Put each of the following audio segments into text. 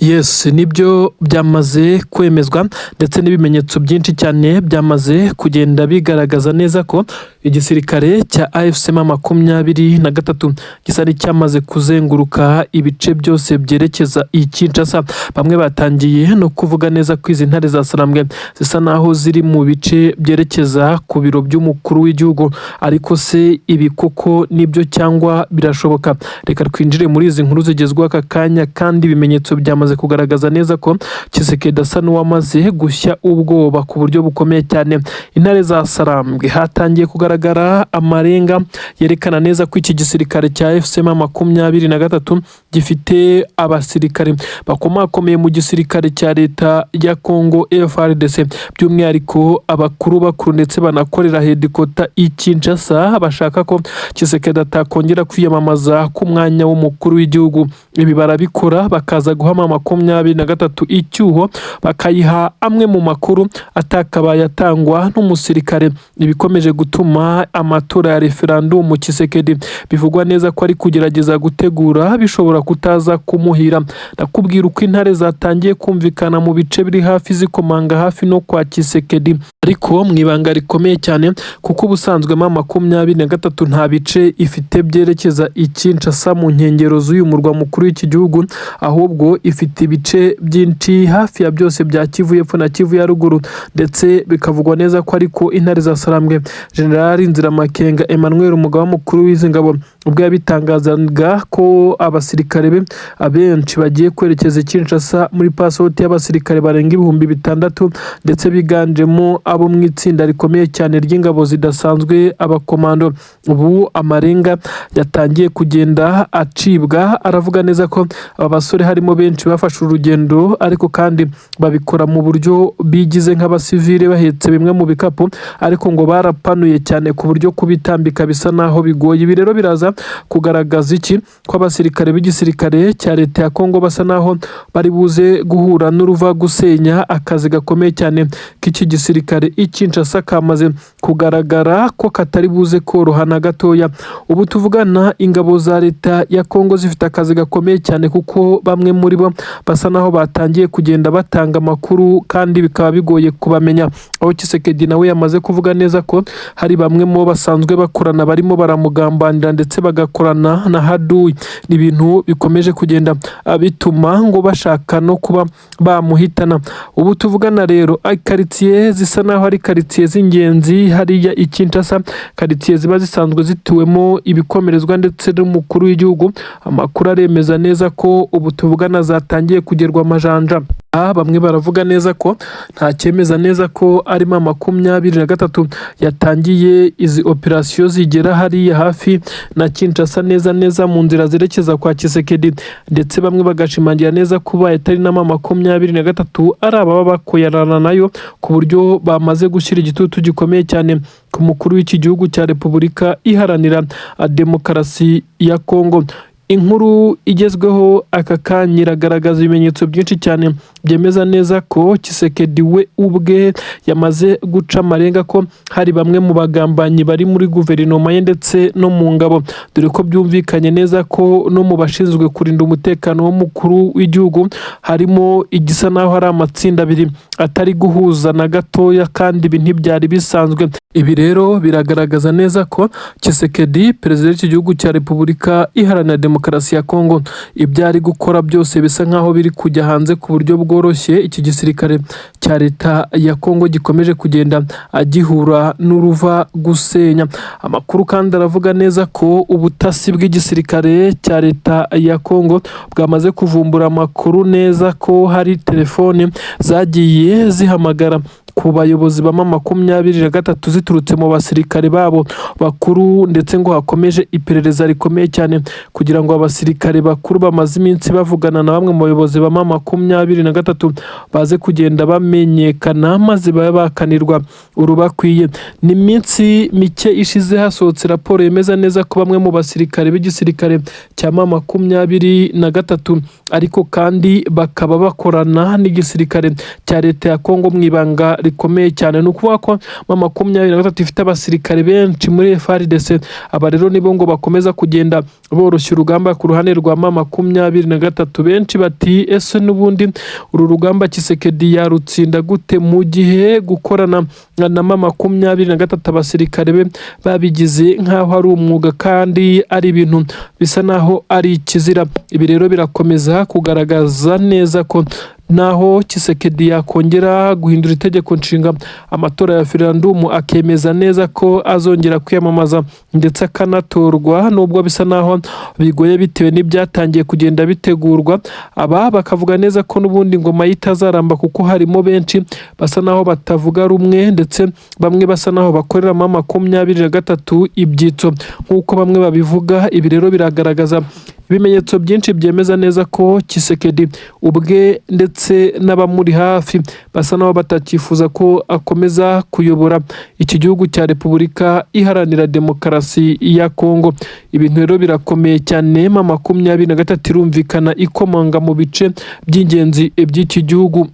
Yes, nibyo byamaze kwemezwa, ndetse n'ibimenyetso byinshi cyane byamaze kugenda bigaragaza neza ko igisirikare cya AFC M23 gisa n'icyamaze kuzenguruka ibice byose byerekeza i Kinshasa. Bamwe batangiye no kuvuga neza ko izi ntare za Sarambwe zisa naho ziri mu bice byerekeza ku biro by'umukuru w'igihugu. Ariko se ibi koko nibyo cyangwa birashoboka? Reka twinjire muri izi nkuru zigezweho aka kanya. Kandi ibimenyetso byamaze kugaragaza neza ko Tshisekedi asa n'uwamaze gushya ubwoba ku buryo bukomeye cyane. Intare za Sarambwe, hatangiye kugaragara amarenga yerekana neza ko iki gisirikare cya AFC M23 gifite abasirikare bakomakomeye mu gisirikare cya leta ya Congo FARDC, by'umwihariko abakuru bakuru ndetse banakorera headquarter i Kinshasa, bashaka ko Tshisekedi atakongera kwiyamamaza ku mwanya w'umukuru w'igihugu. Ibi barabikora bakaza guha M23 icyuho, bakayiha amwe mu makuru atakabaye atangwa n'umusirikare. Ibikomeje gutuma amatora ya referandumu Tshisekedi bivugwa neza ko ari kugerageza gutegura bishobora kutaza kumuhira. Ndakubwira uko intare zatangiye kumvikana mu bice biri hafi, zikomanga hafi no kwa Tshisekedi, ariko mu ibanga rikomeye cyane, kuko ubusanzwe M23 nta bice ifite byerekeza i Kinshasa mu nkengero z'uyu murwa mukuru w'iki gihugu, ahubwo ifite ibice byinshi hafi ya byose bya Kivu y'Epfo na Kivu ya Ruguru. Ndetse bikavugwa neza ko ariko intare za Sarambwe, General Nziramakenga Emmanuel, umugaba mukuru w'izi ngabo, ubwo yabitangazaga ko abasirikare be abenshi bagiye kwerekeza i Kinshasa muri pasoti y'abasirikare barenga 6000, ndetse biganjemo abo mu itsinda rikomeye cyane ry'ingabo zidasanzwe, abakomando. Ubu amarenga yatangiye kugenda acibwa aravuga neza ko aba basore harimo benshi bafashe urugendo, ariko kandi babikora mu buryo bigize nk'abasivile bahetse bimwe mu bikapu, ariko ngo barapanuye cyane ku buryo kubitambika bisa naho bigoye. Ibi rero biraza kugaragaza iki? Ko abasirikare b'igisirikare cya leta ya Kongo basa naho bari buze guhura n'uruva gusenya. Akazi gakomeye cyane k'iki gisirikare i Kinshasa kamaze kugaragara ko katari buze koroha na gatoya. Ubu tuvugana, ingabo za leta ya Kongo zifite akazi gakomeye cyane, kuko bamwe muri bo basa naho batangiye kugenda batanga amakuru kandi bikaba bigoye kubamenya, aho Tshisekedi nawe yamaze kuvuga neza ko hari bamwe mu bo basanzwe bakorana barimo baramugambanira, ndetse bagakorana na haduyi. Ni ibintu bikomeje kugenda bituma ngo bashaka no kuba bamuhitana. Ubu tuvugana rero, karitsiye zisa naho ari karitsiye z'ingenzi hariya i Kinshasa, karitsiye ziba zisanzwe zituwemo ibikomerezwa ndetse n'umukuru w'igihugu, amakuru aremeza neza ko ubu tuvugana zatangiye kugerwa amajanja. Aha bamwe baravuga neza ko nta cyemeza neza ko ari M23 yatangiye izi operasiyo zigera hariya hafi na Kinshasa, neza neza mu nzira zerekeza kwa Tshisekedi, ndetse bamwe bagashimangira neza ko ubaye atari na M23, ari ababa bakoyarana nayo, ku buryo bamaze gushyira igitutu gikomeye cyane ku mukuru w'iki gihugu cya Repubulika Iharanira Demokarasi ya Kongo. Inkuru igezweho aka kanya iragaragaza ibimenyetso byinshi cyane byemeza neza ko Tshisekedi we ubwe yamaze guca amarenga ko hari bamwe mu bagambanyi bari muri guverinoma ye ndetse no mu ngabo, dore ko byumvikanye neza ko no mu bashinzwe kurinda umutekano w'umukuru w'igihugu harimo igisa naho hari amatsinda abiri atari guhuza na gatoya, kandi ibi ntibyari bisanzwe. Ibi rero biragaragaza neza ko Tshisekedi, perezida w'iki gihugu cya Repubulika Iharanira Demokarasi ya Kongo, ibyo ari gukora byose bisa nkaho biri kujya hanze ku buryo bworoshye. Iki gisirikare cya leta ya Kongo gikomeje kugenda gihura n'uruva gusenya. Amakuru kandi aravuga neza ko ubutasi bw'igisirikare cya leta ya Kongo bwamaze kuvumbura amakuru neza ko hari telefone zagiye zihamagara ku bayobozi ba M23 ziturutse mu basirikare babo bakuru, ndetse ngo hakomeje iperereza rikomeye cyane kugira ngo abasirikare bakuru bamaze iminsi bavugana na bamwe mu bayobozi ba M23 baze kugenda bamenyekana, maze babe bakanirwa urubakwiye. Ni iminsi mike ishize hasohotse raporo yemeza neza ko bamwe mu basirikare b'igisirikare cya M23, ariko kandi bakaba bakorana n'igisirikare cya leta ya Kongo mu ibanga rikomeye cyane, bamaze kugenda rikomeye cyane. Ni ukuvuga ko M23 ifite abasirikare benshi muri FARDC. Aba rero nibo ngo bakomeza kugenda boroshya urugamba ku ruhande rwa M23. Benshi bati: "Ese n'ubundi uru rugamba Tshisekedi yarutsinda gute mu gihe gukorana na M23 abasirikare be babigize nk'aho ari umwuga kandi ari ibintu bisa naho ari ikizira?" Ibi rero birakomeza kugaragaza neza ko naho Tshisekedi yakongera guhindura itegeko nshinga, amatora ya referendum, akemeza neza ko azongera kwiyamamaza ndetse akanatorwa, nubwo bisa naho bigoye bitewe n'ibyatangiye kugenda bitegurwa, aba bakavuga neza ko n'ubundi ingoma ye itazaramba, kuko harimo benshi basa naho batavuga rumwe, ndetse bamwe basa naho bakoreramo 23 ibyitso nk'uko bamwe babivuga. Ibi rero biragaragaza ibimenyetso byinshi byemeza neza ko Tshisekedi ubwe ndetse n'abamuri hafi basa naho batakifuza ko akomeza kuyobora iki gihugu cya Repubulika Iharanira Demokarasi ya Kongo. Ibintu rero birakomeye cyane. M23 irumvikana ikomanga mu bice by'ingenzi by'iki gihugu.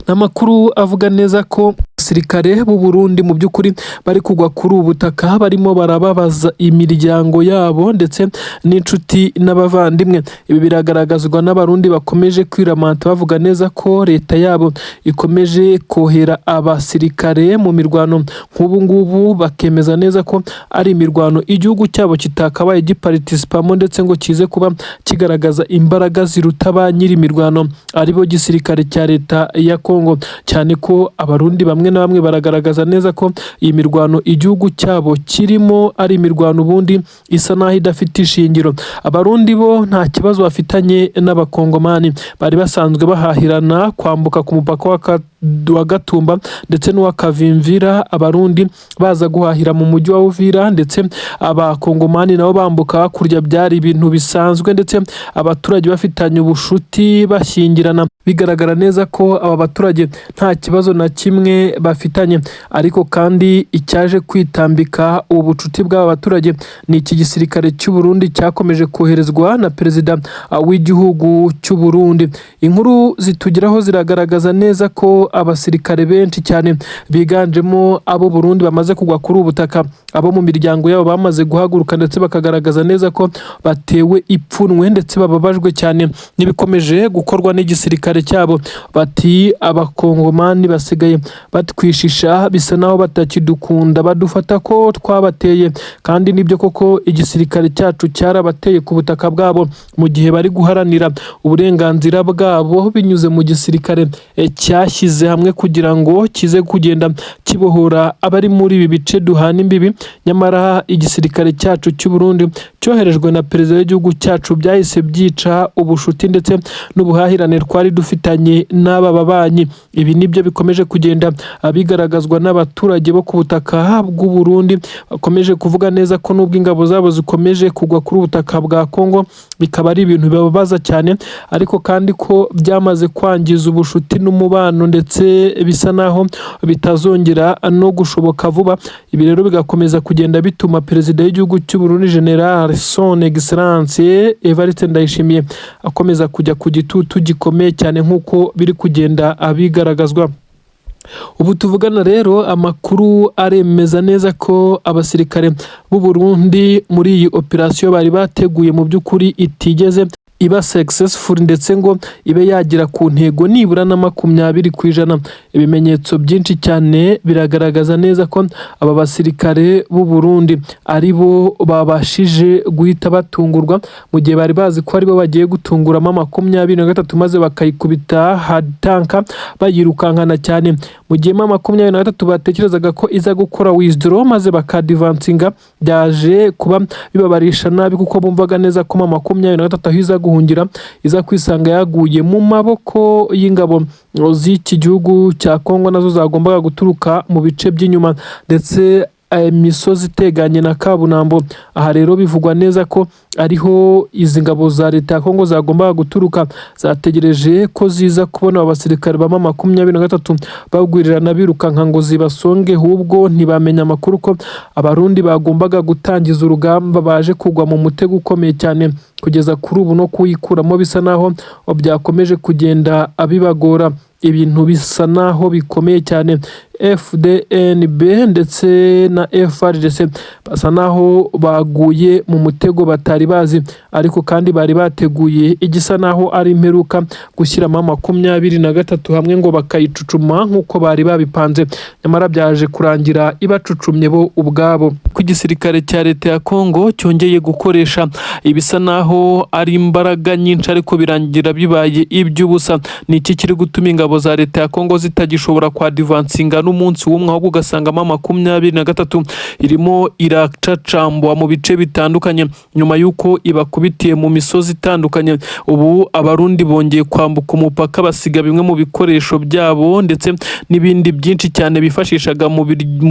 Ni amakuru avuga neza ko abasirikare b'u Burundi mu by'ukuri bari kugwa kuri ubu butaka, barimo barababaza imiryango yabo ndetse n'inshuti n'abavandimwe. Ibi biragaragazwa n'Abarundi bakomeje kwiramanta, bavuga neza ko leta yabo ikomeje kohera abasirikare mu mirwano nk'ubu ngubu, bakemeza neza ko ari imirwano igihugu cyabo kitakabaye giparticipamo, ndetse ngo kize kuba kigaragaza imbaraga ziruta ba nyiri imirwano, aribo gisirikare cya leta ya Kongo. Cyane ko Abarundi bamwe na bamwe baragaragaza neza ko iyi mirwano igihugu cyabo kirimo ari imirwano ubundi isa naho idafite ishingiro. Abarundi bo nta kibazo bafitanye n'Abakongomani, bari basanzwe bahahirana kwambuka ku mupaka wa Gatumba ndetse n'uwa Kavimvira, Abarundi baza guhahira mu mujyi wa Uvira, ndetse Abakongomani nabo bambuka hakurya. Byari ibintu bisanzwe, ndetse abaturage bafitanye ubushuti, bashyingirana. Bigaragara neza ko aba baturage nta kibazo na kimwe bafitanye. Ariko kandi icyaje kwitambika ubu bucuti bw'aba baturage ni iki gisirikare cy'u Burundi cyakomeje koherezwa na perezida w'igihugu cy'u Burundi. Inkuru zitugeraho ziragaragaza neza ko abasirikare benshi cyane biganjemo abo Burundi bamaze kugwa kuri ubu butaka, abo mu miryango yabo bamaze guhaguruka, ndetse bakagaragaza neza ko batewe ipfunwe ndetse bababajwe cyane n'ibikomeje gukorwa n'igisirikare cyabo. Bati: "Abakongomani basigaye batwishisha, bisa naho batakidukunda, badufata ko twabateye." Kandi nibyo koko, igisirikare cyacu cyarabateye ku butaka bwabo mu gihe bari guharanira uburenganzira bwabo binyuze mu gisirikare cyashyize hamwe kugira ngo kize kugenda kibohora abari muri ibi bice duhana imbibi. Nyamara igisirikare cyacu cy'u Burundi cyoherejwe na perezida w'igihugu cyacu byahise byica ubushuti ndetse n'ubuhahirane twari dufitanye n'aba babanyi. Ibi nibyo bikomeje kugenda bigaragazwa n'abaturage bo ku butaka bw'u Burundi, bakomeje kuvuga neza ko nubwo ingabo zabo zikomeje kugwa kuri ubutaka bwa Kongo, bikaba ari ibintu bibabaza cyane, ariko kandi ko byamaze kwangiza ubushuti n'umubano, ndetse bisa naho bitazongera no gushoboka vuba. Ibi rero bigakomeza kugenda bituma perezida w'igihugu cy'u Burundi, General Son Excellence Evariste Ndayishimiye, akomeza kujya ku gitutu gikomeye cyane nk'uko biri kugenda abigaragazwa. Ubu tuvugana rero, amakuru aremeza neza ko abasirikare b'u Burundi muri iyi operasiyo bari bateguye mu by'ukuri itigeze iba successful, ndetse ngo ibe yagera ku ntego nibura na 20%. Ibimenyetso byinshi cyane biragaragaza neza ko aba basirikare b'u Burundi ari bo babashije guhita batungurwa, mu gihe bari bazi ko aribo bagiye gutunguramo 23 maze bakayikubita hatanka bayirukankana cyane, mu gihe M23 batekerezaga ko iza gukora withdraw maze bakadvancinga. Byaje kuba bibabarisha nabi, kuko bumvaga neza ko M23 aho iza guhungira iza kwisanga yaguye mu maboko y'ingabo z'iki gihugu cya Kongo, nazo zagombaga guturuka mu bice by'inyuma ndetse imisozi iteganye na Kabunambo. Aha rero bivugwa neza ko ariho izi ngabo za leta ya Kongo zagombaga guturuka, zategereje ko ziza kubona aba basirikare ba M23 bagwirirana birukanka ngo zibasonge. Ahubwo ntibamenya amakuru ko Abarundi bagombaga gutangiza urugamba baje kugwa mu mutego ukomeye cyane. Kugeza kuri ubu no kuyikuramo bisa naho byakomeje kugenda bibagora. Ibintu bisa naho bikomeye cyane. FDNB ndetse na FARDC basa naho baguye mu mutego batari bazi, ariko kandi bari bateguye igisa naho ari imperuka, gushyiramo 23 hamwe ngo bakayicucuma nk'uko bari babipanze, nyamara byaje kurangira ibacucumye bo ubwabo. Ko igisirikare cya leta ya Kongo cyongeye gukoresha ibisa naho ari imbaraga nyinshi, ariko birangira bibaye iby'ubusa. Ni iki kiri gutuma ingabo za leta ya Kongo zitagishobora kwadvancinga n'umunsi w'umwe, ahubwo ugasangamo 23 irimo iracacambwa mu bice bitandukanye nyuma y'uko ibakubitiye mu misozi itandukanye? Ubu Abarundi bongeye kwambuka umupaka, basiga bimwe mu bikoresho byabo ndetse n'ibindi byinshi cyane bifashishaga mu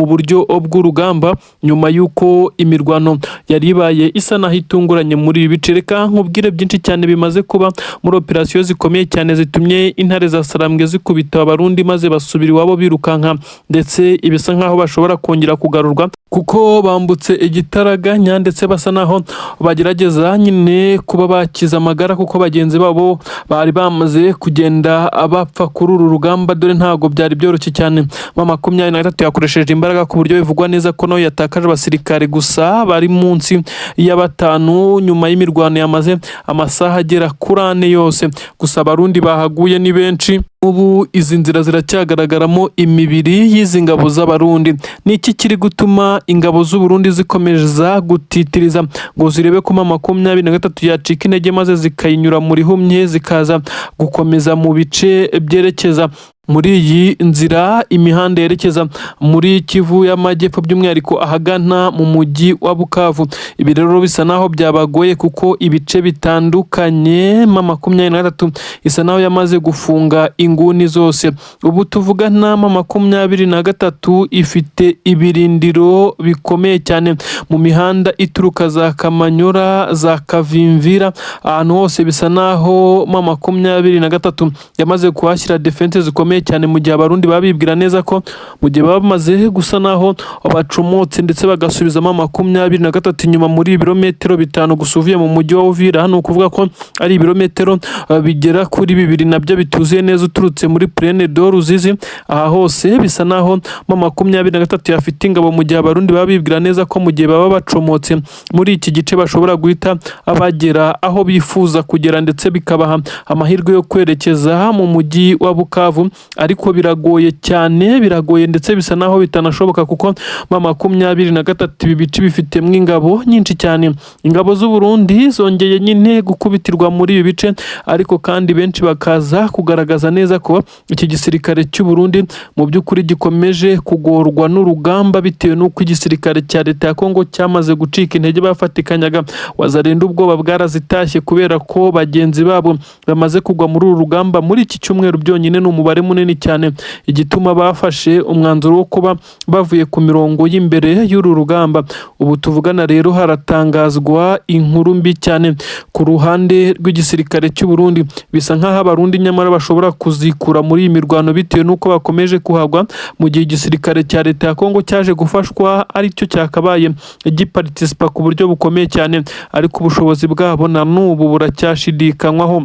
buryo bw'urugamba, nyuma y'uko imirwano yari ibaye isa naho itunguranye muri ibi bice. Reka nkubwire byinshi cyane bimaze kuba muri operasiyo zikomeye cyane zitumye intare za Sarambwe zikubita Abarundi maze basubira iwabo birukanka, ndetse ibisa nkaho bashobora kongera kugarurwa kuko bambutse igitaraganya, ndetse basa naho bagerageza nyine kuba bakiza amagara, kuko bagenzi babo bari bamaze kugenda bapfa kuri uru rugamba. Dore ntabwo byari byoroshye cyane. M23 yakoresheje imbaraga ku buryo bivugwa neza ko nawe yatakaje abasirikare gusa bari munsi ya batanu, nyuma y'imirwano yamaze amasaha agera kuri 4 yose. Gusa Abarundi bahaguye ni benshi. Ubu izi nzira ziracyagaragaramo imibiri y'izi ngabo z'Abarundi. Ni iki kiri gutuma ingabo z'Uburundi zikomeza gutitiriza ngo zirebe ko M23 yacika intege, maze zikayinyura muri humye, zikaza gukomeza mu bice byerekeza muri iyi nzira, imihanda yerekeza muri Kivu y'Amajyepfo, by'umwihariko ahagana mu mujyi wa Bukavu? Ibi rero bisa naho byabagoye, kuko ibice bitandukanye M23 isa naho yamaze gufunga inguni zose. Ubu tuvugana, M23 ifite ibirindiro bikomeye cyane mu mihanda ituruka za Kamanyura, za Kavimvira, ahantu hose bisa naho M23 yamaze kuhashyira défense zikomeye cyane, mu gihe Abarundi baba bibwira neza ko mu gihe baba bamaze gusa naho bacomotse ndetse bagasubizamo 23 inyuma muri ibirometero 5 gusa uvuye mu mujyi wa Uvira. Hano ukuvuga ko ari ibirometero bigera kuri 2 nabyo bituzuye neza uturutse muri Plaine de Ruzizi. Aha hose bisa naho M23 yafite ingabo, mu gihe Abarundi baba bibwira neza ko mu gihe baba bacomotse muri iki gice bashobora guhita bagera aho bifuza kugera, ndetse bikabaha amahirwe yo kwerekeza mu mujyi wa Bukavu. Ariko biragoye cyane, biragoye, ndetse bisa naho bitanashoboka, kuko M23 ibi bice bifitemo ingabo nyinshi cyane. Ingabo z'u Burundi zongeye nyine gukubitirwa muri ibi bice, ariko kandi benshi bakaza kugaragaza neza ko iki gisirikare cy'u Burundi mu by'ukuri gikomeje kugorwa n'urugamba, bitewe n'uko igisirikare cya leta ya Kongo cyamaze gucika intege. Bafatikanyaga Wazalendo, ubwoba bwarazitashye kubera ko bagenzi babo bamaze kugwa muri uru rugamba muri iki cyumweru byonyine ni umubare munini cyane, igituma bafashe umwanzuro wo kuba bavuye ku mirongo y'imbere y'uru rugamba. Ubu tuvugana rero haratangazwa inkuru mbi cyane ku ruhande rw'igisirikare cy'u Burundi. Bisa nk'aho Abarundi nyamara bashobora kuzikura muri iyi mirwano, bitewe n'uko bakomeje kuhagwa, mu gihe igisirikare cya leta ya Kongo cyaje gufashwa aricyo cyakabaye giparticipa ku buryo bukomeye cyane, ariko ubushobozi bwabo na n'ubu buracyashidikanywaho.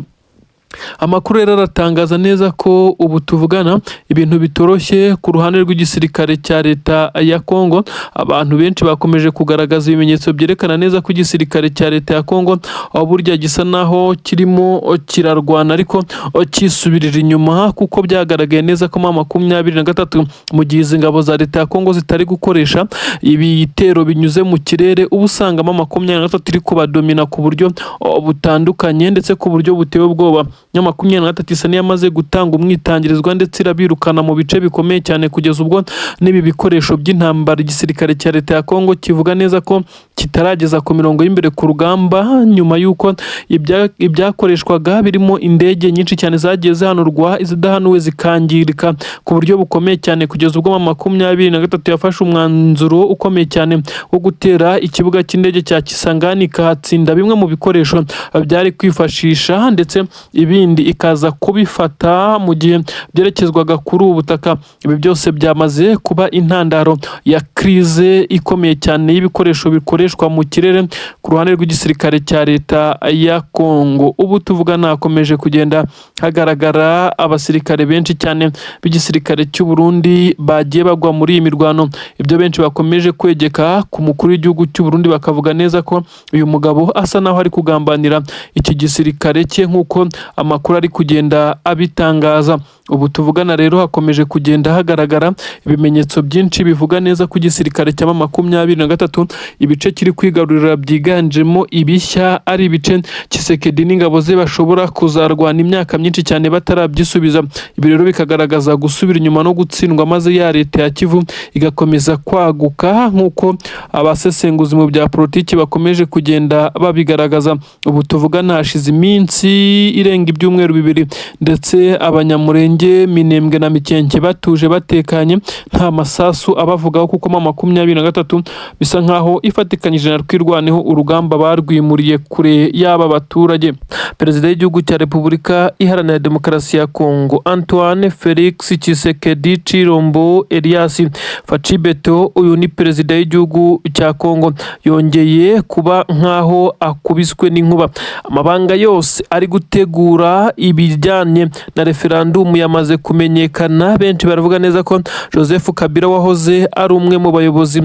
Amakuru rero aratangaza neza ko ubu tuvugana ibintu bitoroshye ku ruhande rw'igisirikare cya leta ya Kongo. Abantu benshi bakomeje kugaragaza ibimenyetso byerekana neza ko igisirikare cya leta ya Kongo aho burya gisa naho kirimo kirarwana ariko kisubirira inyuma, kuko byagaragaye neza ko M23, mu gihe izi ngabo za leta ya Kongo zitari gukoresha ibitero binyuze mu kirere, uba usanga M23 iri kubadomina ku buryo butandukanye, ndetse ku buryo buteye ubwoba. M23 isa n'iyamaze gutanga umwitangirizwa, ndetse irabirukana mu bice bikomeye cyane, kugeza ubwo n'ibi bikoresho by'intambara igisirikare cya leta ya Kongo kivuga neza ko kitarageza ku mirongo y'imbere ku rugamba, nyuma y'uko ibyakoreshwaga birimo indege nyinshi cyane zagiye zihanurwa, izidahanuwe zikangirika ku buryo bukomeye cyane, kugeza ubwo M23 yafashe umwanzuro ukomeye cyane wo gutera ikibuga cy'indege cya Kisangani, ikahatsinda bimwe mu bikoresho byari kwifashisha, ndetse Ibindi ikaza kubifata mu gihe byerekezwaga kuri ubu butaka. Ibi byose byamaze kuba intandaro ya crise ikomeye cyane y'ibikoresho bikoreshwa mu kirere ku ruhande rw'igisirikare cya leta ya Kongo. Ubu tuvugana hakomeje kugenda hagaragara abasirikare benshi cyane b'igisirikare cy'u Burundi bagiye bagwa muri iyi mirwano. Ibyo benshi bakomeje kwegeka ku mukuru w'igihugu cy'u Burundi, bakavuga neza ko uyu mugabo asa naho ari kugambanira iki gisirikare cye, nk'uko amakuru ari kugenda abitangaza. Ubu tuvugana rero hakomeje kugenda hagaragara ibimenyetso byinshi bivuga neza ko igisirikare cya M23 ibice kiri kwigarurira byiganjemo ibishya ari ibice Tshisekedi n'ingabo ze bashobora kuzarwana imyaka myinshi cyane batarabyisubiza. Ibi rero bikagaragaza gusubira inyuma no gutsindwa, maze ya leta ya Kivu igakomeza kwaguka, nk'uko abasesenguzi mu bya politiki bakomeje kugenda babigaragaza. Ubu tuvugana hashize iminsi irenga ibyumweru 2 ndetse Abanyamurenge, Minembwe na Mikenke batuje batekanye, nta masasu abavugaho, kuko M23 bisa nkaho ifatikanyije na Twirwaneho urugamba barwimuriye kure y'aba baturage. Perezida w'igihugu cya Repubulika Iharanira Demokarasi ya Kongo, Antoine Felix Tshisekedi Tshilombo Elias Fatshi Béton, uyu ni perezida w'igihugu cya Kongo, yongeye kuba nkaho akubiswe n'inkuba. Amabanga yose ari gutegura ibijyanye na referandumu yamaze kumenyekana. Benshi baravuga neza ko Joseph Kabila, wahoze ari umwe mu bayobozi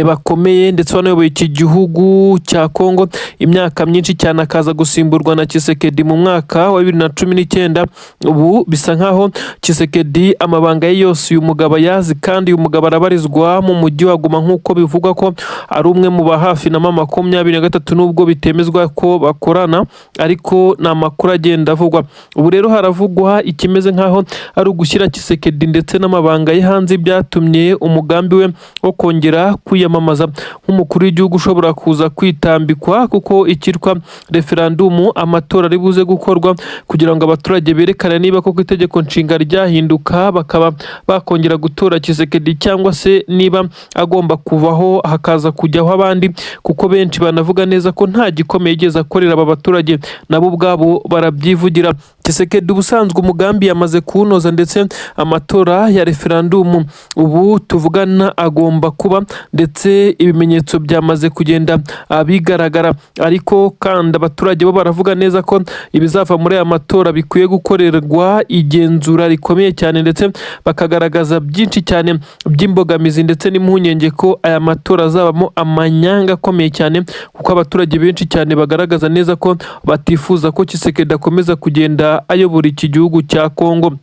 bakomeye ndetse wanayoboye iki gihugu cya Kongo imyaka myinshi cyane, akaza gusimburwa na Tshisekedi mu mwaka wa 2019, ubu bisa nkaho Tshisekedi amabanga ye yose uyu mugabo ayazi, kandi uyu mugabo arabarizwa mu mujyi wa Goma, nk'uko bivugwa ko ari umwe mu ba hafi na M23, nubwo bitemezwa ko bakorana, ariko ni amakuru agenda avugwa. Ubu rero haravugwa ikimeze nkaho ari ugushyira Tshisekedi ndetse n'amabanga ye hanze, byatumye umugambi we wo kongera kwiyamamaza nk'umukuru w'igihugu ushobora kuza kwitambikwa, kuko icyitwa referandumu, amatora ari buze gukorwa kugira ngo abaturage berekane niba koko itegeko nshinga ryahinduka bakaba bakongera gutora Tshisekedi, cyangwa se niba agomba kuvaho hakaza kujyaho abandi, kuko benshi banavuga neza ko nta gikomeye yigeze akorera aba baturage, nabo ubwabo barabyivugira. Tshisekedi ubusanzwe umugambi yamaze kuwunoza, ndetse amatora ya referandumu ubu tuvugana agomba kuba, ndetse ibimenyetso byamaze kugenda bigaragara. Ariko kandi abaturage bo baravuga neza ko ibizava muri aya matora bikwiye gukorerwa igenzura rikomeye cyane, ndetse bakagaragaza byinshi cyane by'imbogamizi ndetse n'impungenge ko aya matora azabamo amanyanga akomeye cyane, kuko abaturage benshi cyane bagaragaza neza ko batifuza ko Tshisekedi akomeza kugenda ayobora iki gihugu cya Kongo.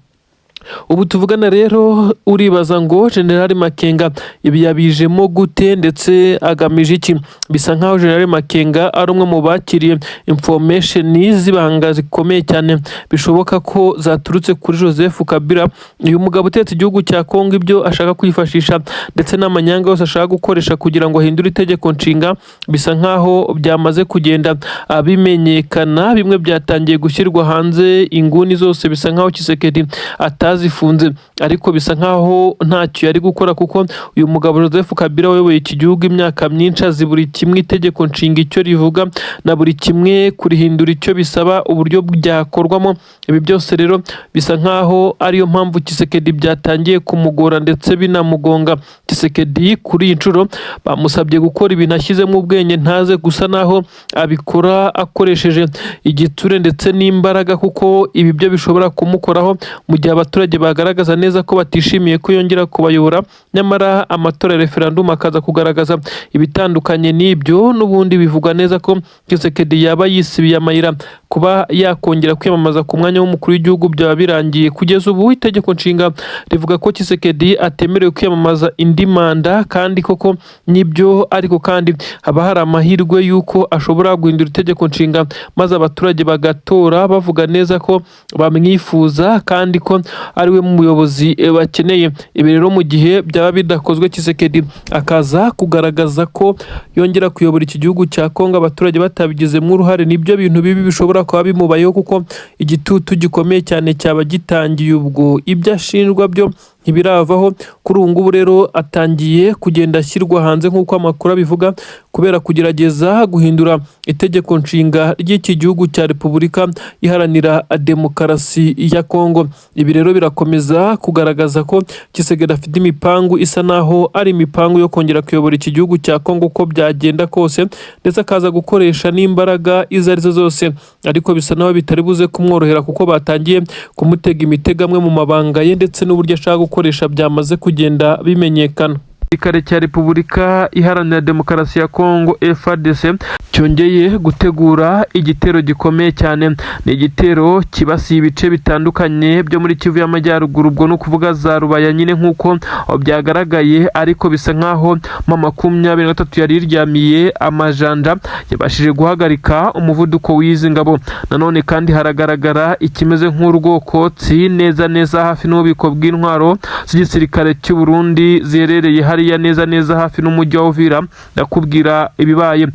Ubu tuvugana rero uribaza ngo General Makenga ibi yabijemo gute ndetse agamije iki? Bisa nkaho General Makenga ari umwe mu bakiriye information z'ibanga zikomeye cyane, bishoboka ko zaturutse kuri Joseph Kabila, uyu mugabo utetse igihugu cya Kongo. Ibyo ashaka kwifashisha ndetse n'amanyanga yose ashaka gukoresha kugira ngo ahindure itegeko nshinga bisa nkaho byamaze kugenda bimenyekana, bimwe byatangiye gushyirwa hanze. Inguni zose bisa nkaho Tshisekedi atazifunze, ariko bisa nkaho ntacyo yari gukora, kuko uyu mugabo Joseph Kabila wayoboye iki gihugu imyaka myinshi azi buri kimwe itegeko nshinga icyo rivuga na buri kimwe kurihindura icyo bisaba, uburyo byakorwamo. Ibi byose rero bisa nkaho ariyo mpamvu Tshisekedi byatangiye kumugora ndetse binamugonga. Tshisekedi kuri iyi nshuro bamusabye gukora ibintu ashyizemo ubwenge, ntaze gusa naho abikora akoresheje igitsure ndetse n'imbaraga, kuko ibi byo bishobora kumukoraho mu gihe abaturage bagaragaza neza ko batishimiye ko yongera kubayobora, nyamara amatora ya referandumu akaza kugaragaza ibitandukanye n'ibyo. N'ubundi bivugwa neza ko Tshisekedi yaba yisibiye amayira kuba yakongera kwiyamamaza ku mwanya w'umukuru w'igihugu, byaba birangiye. Kugeza ubu itegeko nshinga rivuga ko Tshisekedi atemerewe kwiyamamaza indi manda, kandi koko nibyo, ariko kandi haba hari amahirwe y'uko ashobora guhindura itegeko nshinga maze abaturage bagatora bavuga neza ko bamwifuza kandi ko ari we muyobozi bakeneye. Ibi rero mu gihe byaba bidakozwe, Tshisekedi akaza kugaragaza ko yongera kuyobora iki gihugu cya Kongo abaturage batabigizemo uruhare, nibyo bintu bibi bishobora kuba bimubayeho, kuko igitutu gikomeye cyane cyaba gitangiye. Ubwo ibyo ashinjwa byo ntibiravaho. Kuri ubu ngubu rero atangiye kugenda ashyirwa hanze nk'uko amakuru abivuga, kubera kugerageza guhindura itegeko nshinga ry'iki gihugu cya Repubulika Iharanira Demokarasi ya Kongo. Ibi rero birakomeza kugaragaza ko Tshisekedi afite imipangu isa naho ari imipangu yo kongera kuyobora iki gihugu cya Kongo uko byagenda kose, ndetse akaza gukoresha n'imbaraga izo arizo zose, ariko bisa naho bitari buze kumworohera kuko batangiye kumutega imitego. Amwe mu mabanga ye ndetse n'uburyo ashaka gukoresha byamaze kugenda bimenyekana. Igisirikare cya Repubulika Iharanira Demokarasi ya Kongo, FARDC, cyongeye gutegura igitero gikomeye cyane. Ni igitero kibasiye ibice bitandukanye byo muri Kivu y'Amajyaruguru, ubwo ni ukuvuga za Rubaya nyine nk'uko byagaragaye, ariko bisa nk'aho M23 yari iryamiye amajanja, yabashije guhagarika umuvuduko w'izi ngabo. Nanone kandi haragaragara ikimeze nk'urwokotsi neza neza hafi n'ububiko bw'intwaro z'igisirikare cy'u Burundi ziherereye hariya neza neza hafi n'umujyi wa Uvira. Ndakubwira ibibaye.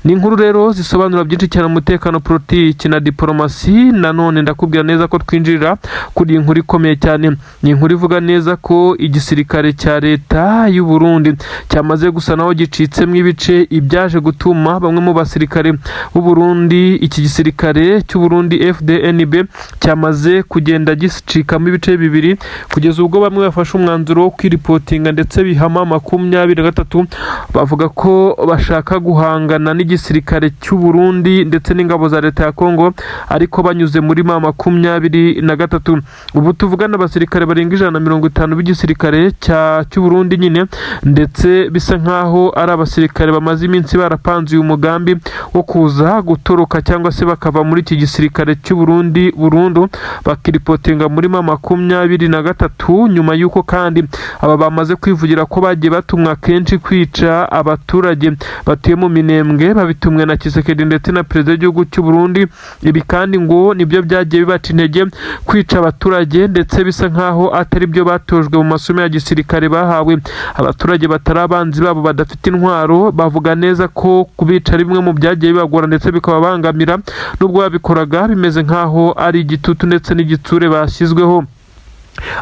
Ni inkuru rero zisobanura byinshi cyane, umutekano, politiki na diporomasi. Nanone ndakubwira neza ko twinjirira kuri iyi nkuru ikomeye cyane. Ni inkuru ivuga neza ko igisirikare cya leta y'u Burundi cyamaze gusa naho gicitsemo ibice, ibyaje gutuma bamwe mu basirikare b'u Burundi, iki gisirikare cy'u Burundi FDNB cyamaze kugenda gicikamo ibice bibiri, kugeza ubwo bamwe bafashe umwanzuro wo kwiripotinga ndetse bihama 23, bavuga ko bashaka guhangana n'igisirikare cy'u Burundi ndetse n'ingabo za leta ya Kongo, ariko banyuze muri M23. Ubu tuvugana abasirikare barenga 150 b'igisirikare cy'u Burundi nyine, ndetse bisa nkaho ari abasirikare bamaze iminsi barapanze uyu mugambi wo kuza gutoroka cyangwa se bakava muri iki gisirikare cy'u Burundi burundu, bakiripotinga muri M23, nyuma y'uko kandi aba bamaze kwivugira ko bagiye batumwa kenshi kwica abaturage batuye mu Minembwe, babitumwe na Tshisekedi ndetse na perezida w'igihugu cy'u Burundi. Ibi kandi ngo nibyo byagiye bibaca intege kwica abaturage, ndetse bisa nkaho atari byo batojwe mu masomo ya gisirikare bahawe. Abaturage batari abanzi babo, badafite intwaro, bavuga neza ko kubica ari bimwe mu byagiye bibagora ndetse bikababangamira, nubwo babikoraga bimeze nkaho ari igitutu ndetse n'igitsure bashyizweho.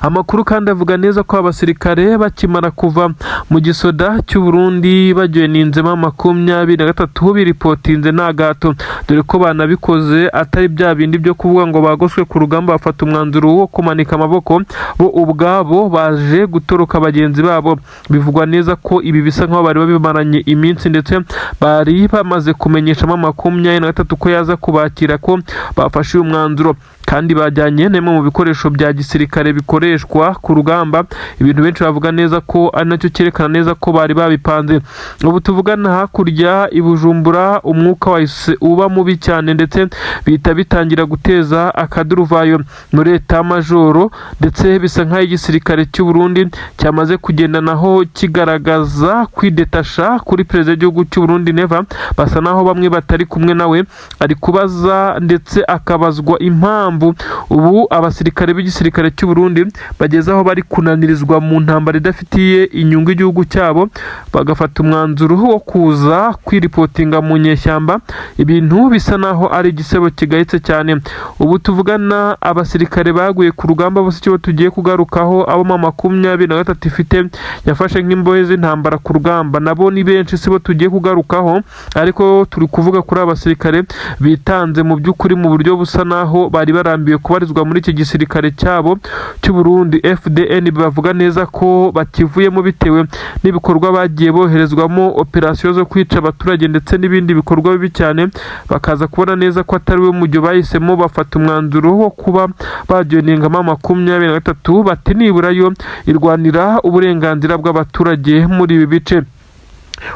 Amakuru kandi avuga neza ko abasirikare bakimara kuva mu gisoda cy'u Burundi bajoininzemo 23, biripotinze nta gato, dore ko banabikoze atari bya bindi byo kuvuga ngo bagoswe ku rugamba bafata umwanzuro wo kumanika amaboko. Bo ubwabo baje gutoroka bagenzi babo. Bivugwa neza ko ibi bisa nkaho bari babimaranye iminsi, ndetse bari bamaze kumenyeshamo 23 ko yaza kubakira ko bafashe uyu mwanzuro, kandi bajyanye n'imwe mu bikoresho bya gisirikare bikoreshwa ku rugamba, ibintu benshi bavuga neza ko ari nacyo cyerekana neza ko bari babipanze. Ubu tuvugana hakurya i Bujumbura umwuka wahise uba mubi cyane, ndetse bihita bitangira guteza akaduruvayo muri état-major, ndetse bisa nk'aho igisirikare cy'u Burundi cyamaze kugenda naho kigaragaza kwidetasha kuri perezida w'igihugu cy'u Burundi Neva. Basa naho bamwe batari kumwe nawe. Ari kubaza ndetse akabazwa impamvu ubu abasirikare b'igisirikare cy'u Burundi bageze aho bari kunanirizwa mu ntambara idafitiye inyungu igihugu cyabo, bagafata umwanzuro wo kuza kwiripotinga mu nyeshyamba, ibintu bisa naho ari igisebo kigayitse cyane. Ubu tuvugana abasirikare baguye ku rugamba bose icyo tugiye kugarukaho, abo M23 ifite yafashe nk'imbohe z'intambara ku rugamba, nabo ni benshi, sibo tugiye kugarukaho, ariko turi kuvuga kuri aba basirikare bitanze mu by'ukuri mu buryo busa naho bari barambiwe kubarizwa muri iki gisirikare cyabo cy'u Burundi FDN. Bavuga neza ko bakivuyemo bitewe n'ibikorwa bagiye boherezwamo, operasiyo zo kwica abaturage ndetse n'ibindi bikorwa bibi cyane, bakaza kubona neza ko atari we mujyo bahisemo, bafata umwanzuro wo kuba bajoiningamo 23, bati nibura yo irwanira uburenganzira bw'abaturage muri ibi bice.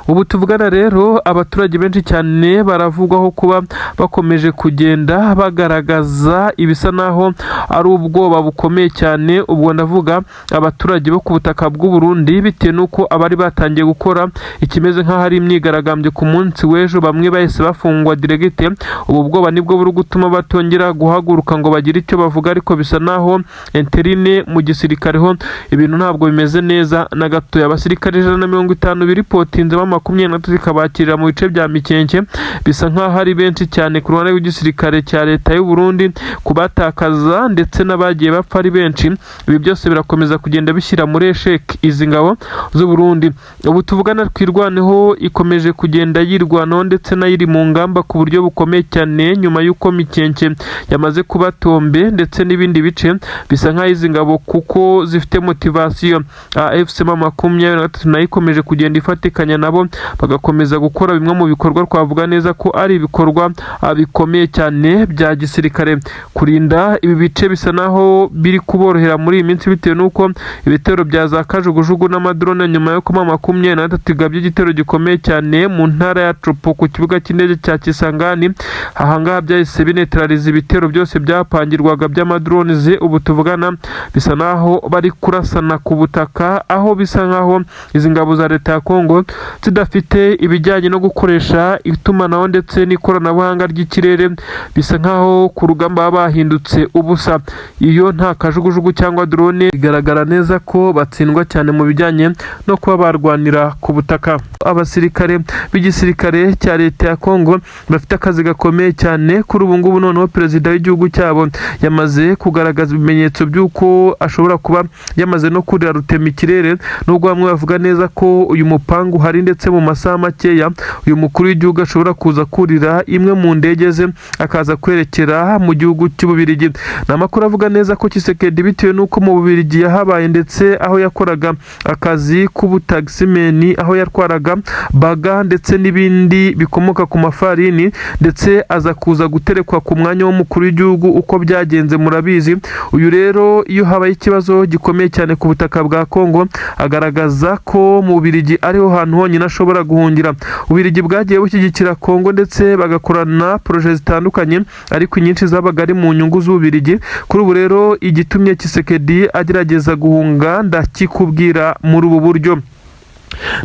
Ubu tuvugana rero abaturage benshi cyane baravugwaho kuba bakomeje kugenda bagaragaza ibisa naho ari ubwoba bukomeye cyane. Ubwo ndavuga abaturage bo ku butaka bw'u Burundi, bitewe n'uko abari batangiye gukora ikimeze nk'aho ari imyigaragambyo ku munsi w'ejo bamwe bahise bafungwa direct. Ubu bwoba nibwo buri gutuma batongera guhaguruka ngo bagire icyo bavuga, ariko bisa naho interne mu gisirikare ho ibintu ntabwo bimeze neza na gatoya. Abasirikare 150 biripotinze batsinze 23 ikabakirira mu bice bya Mikenke, bisa nk'aho ari benshi cyane ku ruhande rw'igisirikare cya leta y'u Burundi kubatakaza, ndetse n'abagiye bapfa ari benshi. Ibi byose birakomeza kugenda bishyira muri échec izi ngabo z'u Burundi. Ubu tuvugana Twirwaneho ikomeje kugenda yirwanaho, ndetse nayo iri mu ngamba ku buryo bukomeye cyane, nyuma y'uko Mikenke yamaze kuba tombe ndetse n'ibindi bice. Bisa nk'aho izi ngabo kuko zifite motivation, AFC M23 nayo ikomeje kugenda ifatikanya nabo, bagakomeza gukora bimwe mu bikorwa twavuga neza ko ari ibikorwa bikomeye cyane bya gisirikare. Kurinda ibi bice bisa naho biri kuborohera muri iyi minsi, bitewe n'uko ibitero bya za kajugujugu n'amadrone, nyuma yo kuba 23 igabye igitero gikomeye cyane mu ntara ya Tshopo ku kibuga cy'indege cya Kisangani, ahangaha byahise bineutraliza ibitero byose byapangirwaga by'amadrones. Ubu tuvugana bisa naho bari kurasana ku butaka, aho bisa nkaho izi ngabo za leta ya Kongo zidafite ibijyanye no gukoresha itumanaho ndetse n'ikoranabuhanga ry'ikirere. Bisa nkaho ku rugamba baba bahindutse ubusa. Iyo nta kajugujugu cyangwa drone, bigaragara neza ko batsindwa cyane mu bijyanye no kuba barwanira ku butaka. Abasirikare b'igisirikare cya leta ya Kongo bafite akazi gakomeye cyane kuri ubu ngubu. Noneho perezida w'igihugu cyabo yamaze kugaragaza ibimenyetso by'uko ashobora kuba yamaze no kurira rutema ikirere, nubwo bamwe bavuga neza ko uyu mupangu uhari, ndetse mu masaha makeya uyu mukuru w'igihugu ashobora kuza kurira imwe mu ndege ze akaza kwerekera mu gihugu cy'Ububirigi. Ni amakuru avuga neza ko Tshisekedi, bitewe n'uko mu Bubirigi yahabaye, ndetse aho yakoraga akazi k'ubutagisimeni, aho yatwaraga baga ndetse n'ibindi bikomoka ku mafarini, ndetse aza kuza guterekwa ku mwanya w'umukuru w'igihugu, uko byagenze murabizi. Uyu rero iyo habaye ikibazo gikomeye cyane ku butaka bwa Kongo, agaragaza ko mu Bubirigi ariho hantu honyine ashobora guhungira. Ububirigi bwagiye bushyigikira Kongo ndetse bagakorana projets zitandukanye, ariko inyinshi zabaga ari mu nyungu z'Ububirigi. Kuri ubu rero igitumye Tshisekedi agerageza guhunga ndakikubwira muri ubu buryo.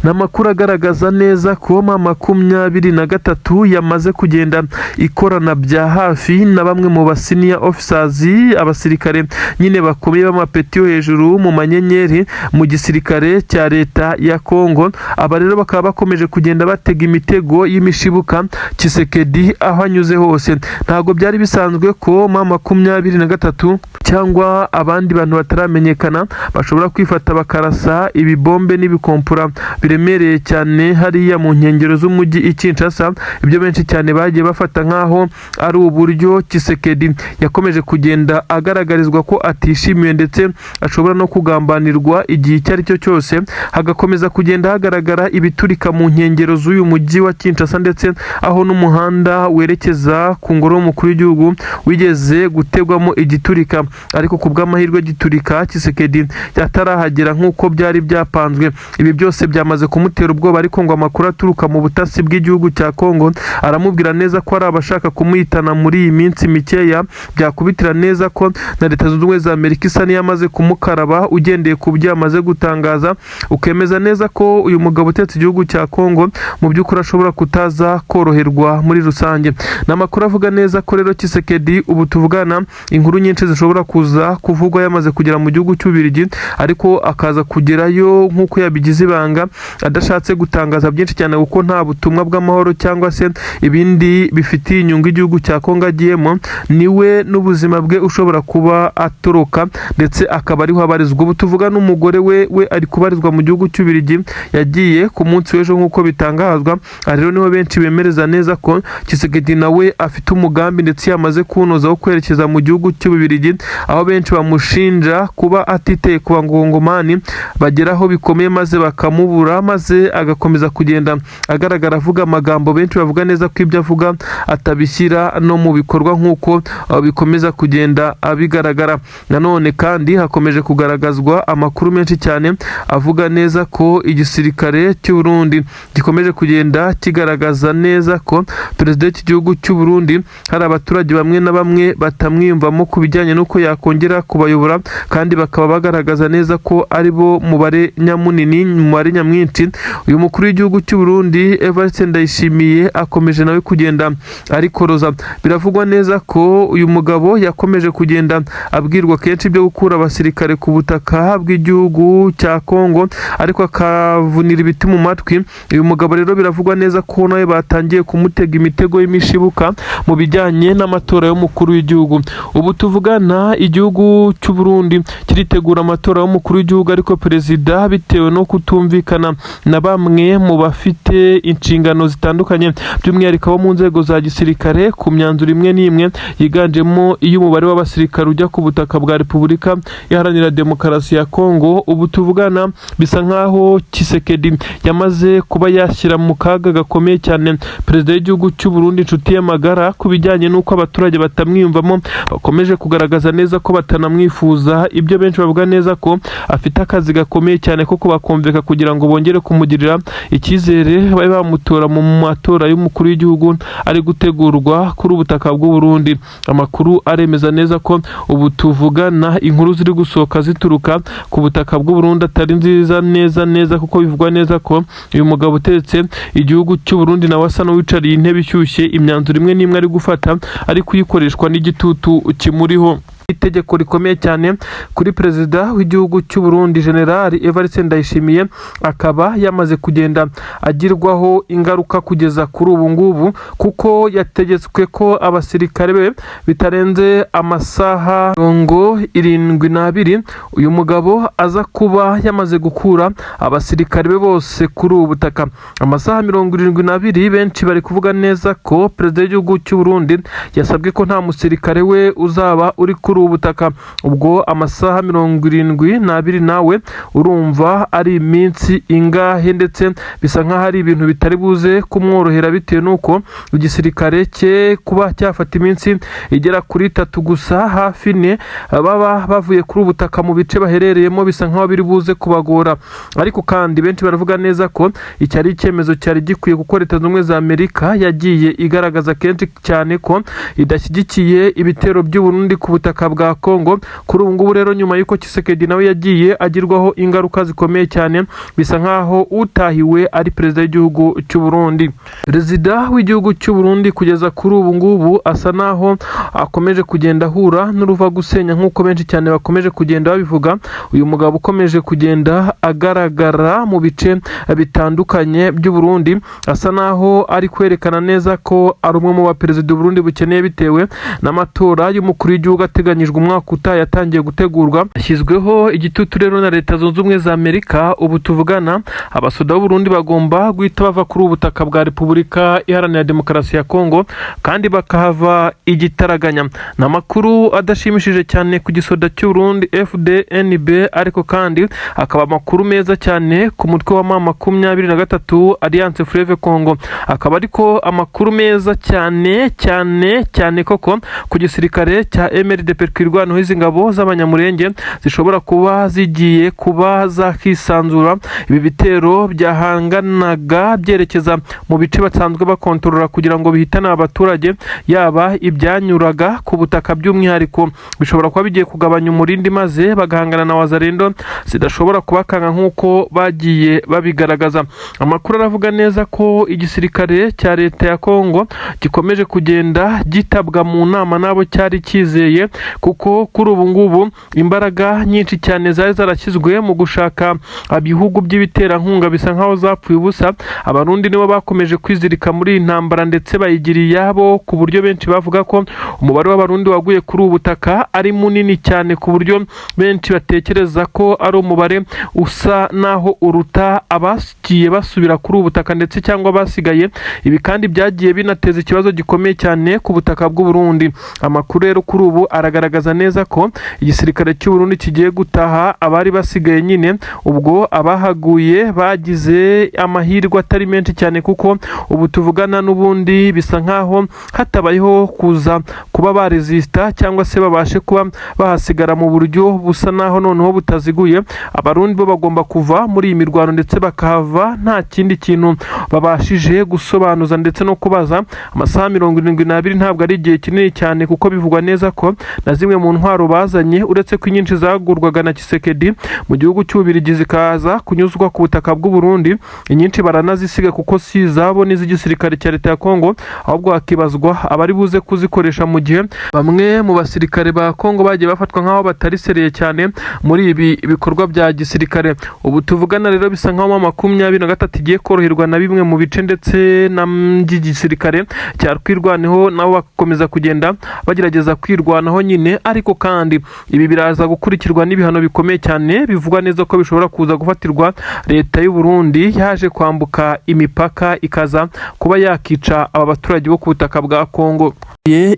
Ni amakuru agaragaza neza ko M23 yamaze kugenda ikorana bya hafi na bamwe mu ba senior officers, abasirikare nyine bakomeye b'amapeti yo hejuru mu manyenyeri mu gisirikare cya leta ya Kongo. Aba rero bakaba bakomeje kugenda batega imitego y'imishibuka Tshisekedi aho anyuze hose. Ntabwo byari bisanzwe ko M23 cyangwa abandi bantu bataramenyekana bashobora kwifata bakarasa ibibombe n'ibikompura biremereye cyane hariya mu nkengero z'umujyi i Kinshasa. Ibyo benshi cyane bagiye bafata nk'aho ari uburyo Tshisekedi yakomeje kugenda agaragarizwa ko atishimiwe, ndetse ashobora no kugambanirwa igihe icyo ari cyo cyose. Hagakomeza kugenda hagaragara ibiturika mu nkengero z'uyu mujyi wa Kinshasa, ndetse aho n'umuhanda werekeza ku ngoro y'umukuru w'igihugu wigeze gutegwamo igiturika, ariko ku bw'amahirwe giturika Tshisekedi atarahagera nk'uko byari byapanzwe. Ibi byose byamaze kumutera ubwoba, ariko ngo amakuru aturuka mu butasi bw'igihugu cya Kongo aramubwira neza ko ari abashaka kumuhitana muri iyi minsi mikeya. Byakubitira neza ko na Leta Zunze Ubumwe za Amerika isa n'iyamaze kumukaraba, ugendeye ku byo yamaze gutangaza, ukemeza neza ko uyu mugabo utetse igihugu cya Kongo mu by'ukuri ashobora kutaza koroherwa muri rusange. Ni amakuru avuga neza ko rero Tshisekedi ubu tuvugana, inkuru nyinshi zishobora kuza kuvugwa yamaze kugera mu gihugu cy'Ububirigi, ariko akaza kugerayo nk'uko yabigize ibanga, adashatse gutangaza byinshi cyane, kuko nta butumwa bw'amahoro cyangwa se ibindi bifitiye inyungu igihugu cya Kongo agiyemo. Niwe n'ubuzima bwe ushobora kuba atoroka, ndetse akaba ariho abarizwa ubu tuvuga. N'umugore we, we ari kubarizwa mu gihugu cy'Ububirigi, yagiye ku munsi w'ejo nk'uko bitangazwa. Aha rero niho benshi bemereza neza ko Tshisekedi nawe afite umugambi ndetse yamaze kuwunoza wo kwerekeza mu gihugu cy'Ububirigi, aho benshi bamushinja kuba atiteye ku bangongomani bageraho bikomeye maze bakamubura, maze agakomeza kugenda agaragara avuga amagambo benshi bavuga neza ko ibyo avuga atabishyira no mu bikorwa, nk'uko bikomeza kugenda bigaragara. Nanone kandi hakomeje kugaragazwa amakuru menshi cyane avuga neza ko igisirikare cy'u Burundi gikomeje kugenda kigaragaza neza ko perezida w'iki gihugu cy'u Burundi hari abaturage bamwe na bamwe batamwiyumvamo ku bijyanye n'uko yakongera kubayobora, kandi bakaba bagaragaza neza ko ari bo mubare nyamunini, mubare nyamwinshi. Uyu mukuru w'igihugu cy'u Burundi Evariste Ndayishimiye akomeje nawe kugenda arikoroza. Biravugwa neza ko uyu mugabo yakomeje kugenda abwirwa kenshi ibyo gukura abasirikare ku butaka bw'igihugu cya Kongo, ariko akavunira ibiti mu matwi. Uyu mugabo rero biravugwa neza ko nawe batangiye kumutega imitego y'imishibuka mu bijyanye n'amatora y'umukuru w'igihugu. Ubu tuvugana, igihugu cy'u Burundi kiritegura amatora y'umukuru w'igihugu, ariko perezida, bitewe no kutumvikana na bamwe mu bafite inshingano zitandukanye, by'umwihariko abo mu nzego za gisirikare, ku myanzuro imwe n'imwe yiganjemo iy'umubare w'abasirikare ujya ku butaka bwa Repubulika Iharanira Demokarasi ya Kongo, ubu tuvugana bisa nkaho Tshisekedi yamaze kuba yashyira mu kaga gakomeye cyane perezida w'igihugu cy'u Burundi, inshuti y'amagara, ku bijyanye n'uko abaturage batamwiyumvamo, bakomeje kugaragaza neza ko batanamwifuza. Ibyo benshi bavuga neza ko afite akazi gakomeye cyane ko kubakumvika kugira ngo bongere kumugirira icyizere, babe bamutora mu matora y'umukuru w'igihugu ari gutegurwa kuri ubutaka bw'u Burundi. Amakuru aremeza neza ko ubu tuvugana inkuru ziri gusohoka zituruka ku butaka bw'u Burundi atari nziza neza neza, kuko bivugwa neza ko uyu mugabo utetse igihugu cy'u Burundi nawe asa n'uwicariye intebe ishyushye. Imyanzuro imwe n'imwe ari gufata ari kuyikoreshwa n'igitutu kimuriho. Itegeko rikomeye cyane kuri perezida w'igihugu cy'u Burundi, General Evariste Ndayishimiye, akaba yamaze kugenda agirwaho ingaruka kugeza kuri ubu ngubu, kuko yategetswe ko abasirikare be bitarenze amasaha 72 uyu mugabo aza kuba yamaze gukura abasirikare be bose kuri ubu butaka. Amasaha 72, benshi bari kuvuga neza ko perezida w'igihugu cy'u Burundi yasabwe ko nta musirikare we uzaba uri kuri ubu butaka. Ubwo amasaha 72 nawe urumva ari iminsi ingahe? Ndetse bisa nk'aho ari ibintu bitari buze kumworohera, bitewe n'uko igisirikare cye kuba cyafata iminsi igera kuri 3 gusa, hafi 4, baba bavuye kuri ubu butaka mu bice baherereyemo, bisa nk'aho biri buze kubagora. Ariko kandi benshi baravuga neza ko iki ari icyemezo cyari gikwiye, kuko Leta Zunze Ubumwe za Amerika yagiye igaragaza kenshi cyane ko idashyigikiye ibitero by'u Burundi ku butaka bwa Kongo. Kuri ubu ngubu rero, nyuma y'uko Tshisekedi nawe yagiye agirwaho ingaruka zikomeye cyane, bisa nk'aho utahiwe ari perezida w'igihugu cy'u Burundi. Perezida w'igihugu cy'u Burundi kugeza kuri ubu ngubu asa naho akomeje kugenda ahura n'uruva gusenya, nk'uko benshi cyane bakomeje kugenda babivuga. Uyu mugabo ukomeje kugenda agaragara mu bice bitandukanye by'u Burundi asa naho ari kwerekana neza ko ari umwe mu baperezida u Burundi bukeneye, bitewe n'amatora y'umukuru w'igihugu ateganyijwe umwaka utaha yatangiye gutegurwa. Hashyizweho igitutu rero na Leta Zunze Ubumwe za Amerika. Ubu tuvugana, abasoda b'u Burundi bagomba guhita bava kuri ubu butaka bwa Repubulika Iharanira Demokarasi ya Kongo, kandi bakahava igitaraganya. Ni amakuru adashimishije cyane ku gisoda cy'u Burundi FDNB, ariko kandi akaba amakuru meza cyane ku mutwe wa M23, Alliance Fleuve Congo. Akaba ariko amakuru meza cyane cyane cyane koko ku gisirikare cya MRDP Twirwaneho, izi ngabo z'Abanyamurenge zishobora kuba zigiye kuba zakisanzura ibi bitero byahanganaga byerekeza mu bice basanzwe bakontorora kugira ngo bihitane abaturage, yaba ibyanyuraga ku butaka by'umwihariko, bishobora kuba bigiye kugabanya umurindi, maze bagahangana na Wazalendo zidashobora kubakanga nk'uko bagiye babigaragaza. Amakuru aravuga neza ko igisirikare cya leta ya Kongo gikomeje kugenda gitabwa mu nama n'abo cyari cyizeye, kuko kuri ubu ngubu imbaraga nyinshi cyane zari zarashyizwe mu gushaka ibihugu by'ibiterankunga bisa nkaho zapfuye ubusa. Abarundi nibo bakomeje kwizirika muri iyi ntambara, ndetse bayigira iyabo, ku buryo benshi bavuga ko umubare w'Abarundi waguye kuri ubu butaka ari munini cyane, ku buryo benshi batekereza ko ari umubare usa naho uruta abagiye basubira kuri ubu butaka ndetse cyangwa basigaye. Ibi kandi byagiye binateza ikibazo gikomeye cyane ku butaka bw'u Burundi. Amakuru rero kuri ubu aragaragaza neza ko igisirikare cy'u Burundi kigiye gutaha abari basigaye nyine. Ubwo abahaguye bagize amahirwe atari menshi cyane, kuko ubu tuvugana n'ubundi bisa nkaho hatabayeho kuza kuba baresista cyangwa se babashe kuba bahasigara mu buryo busa naho noneho butaziguye. Abarundi bo bagomba kuva muri iyi mirwano, ndetse bakahava nta kindi kintu babashije gusobanuza ndetse no kubaza. Amasaha 72 ntabwo ari igihe kinini cyane, kuko bivugwa neza ko na Na zimwe mu ntwaro bazanye, uretse ko inyinshi zagurwaga na Tshisekedi mu gihugu cy'Ububiligi zikaza kunyuzwa ku butaka bw'u Burundi, inyinshi baranazisiga kuko si izabo n'iz'igisirikare cya leta ya Kongo. Ahubwo hakibazwa abari buze kuzikoresha, mu gihe bamwe mu basirikare ba Kongo bagiye bafatwa nk'aho batari sérieux cyane muri ibi bikorwa bya gisirikare. Ubu tuvugana rero, bisa nk'aho M23 igiye koroherwa na bimwe mu bice ndetse na by'igisirikare cya Twirwaneho, nabo bagakomeza kugenda bagerageza kwirwanaho nyine. Ariko kandi ibi biraza gukurikirwa n'ibihano bikomeye cyane, bivugwa neza ko bishobora kuza gufatirwa leta y'u Burundi yaje kwambuka imipaka ikaza kuba yakica aba baturage bo ku butaka bwa Kongo.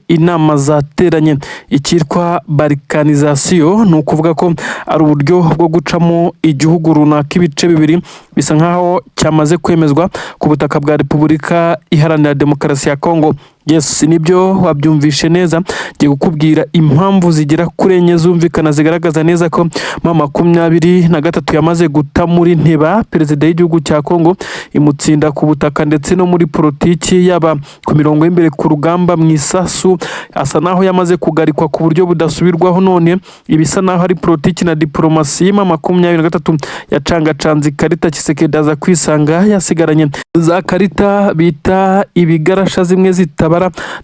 Inama zateranye, icyitwa balkanisation, ni ukuvuga ko ari uburyo bwo gucamo igihugu runaka ibice bibiri, bisa nkaho cyamaze kwemezwa ku butaka bwa Repubulika Iharanira Demokarasi ya Kongo. Yes, nibyo, wabyumvishe neza. Ngiye kukubwira impamvu zigera kuri enye zumvikana, zigaragaza neza ko M23 yamaze guta muri nteba perezida w'igihugu cya Kongo, imutsinda ku butaka ndetse no muri politiki, yaba ku mirongo y'imbere ku rugamba mu isasu, asa naho yamaze kugarikwa ku buryo budasubirwaho. None ibisa naho ari politiki na diporomasi, M23 yacangacanze ikarita, Tshisekedi aza kwisanga yasigaranye za karita bita ibigarasha, zimwe zitabara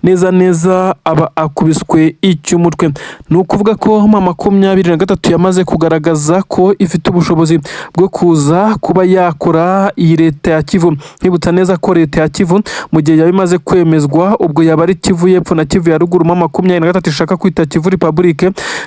neza neza, aba akubiswe icy'umutwe. Ni ukuvuga ko M23 yamaze kugaragaza ko ifite ubushobozi bwo kuza kuba yakora iyi leta ya Kivu. Nkibutsa neza ko leta ya Kivu, mu gihe yaba imaze kwemezwa, ubwo yaba ari Kivu y'Epfo na Kivu ya Ruguru M23 ishaka kwita Kivu Republic,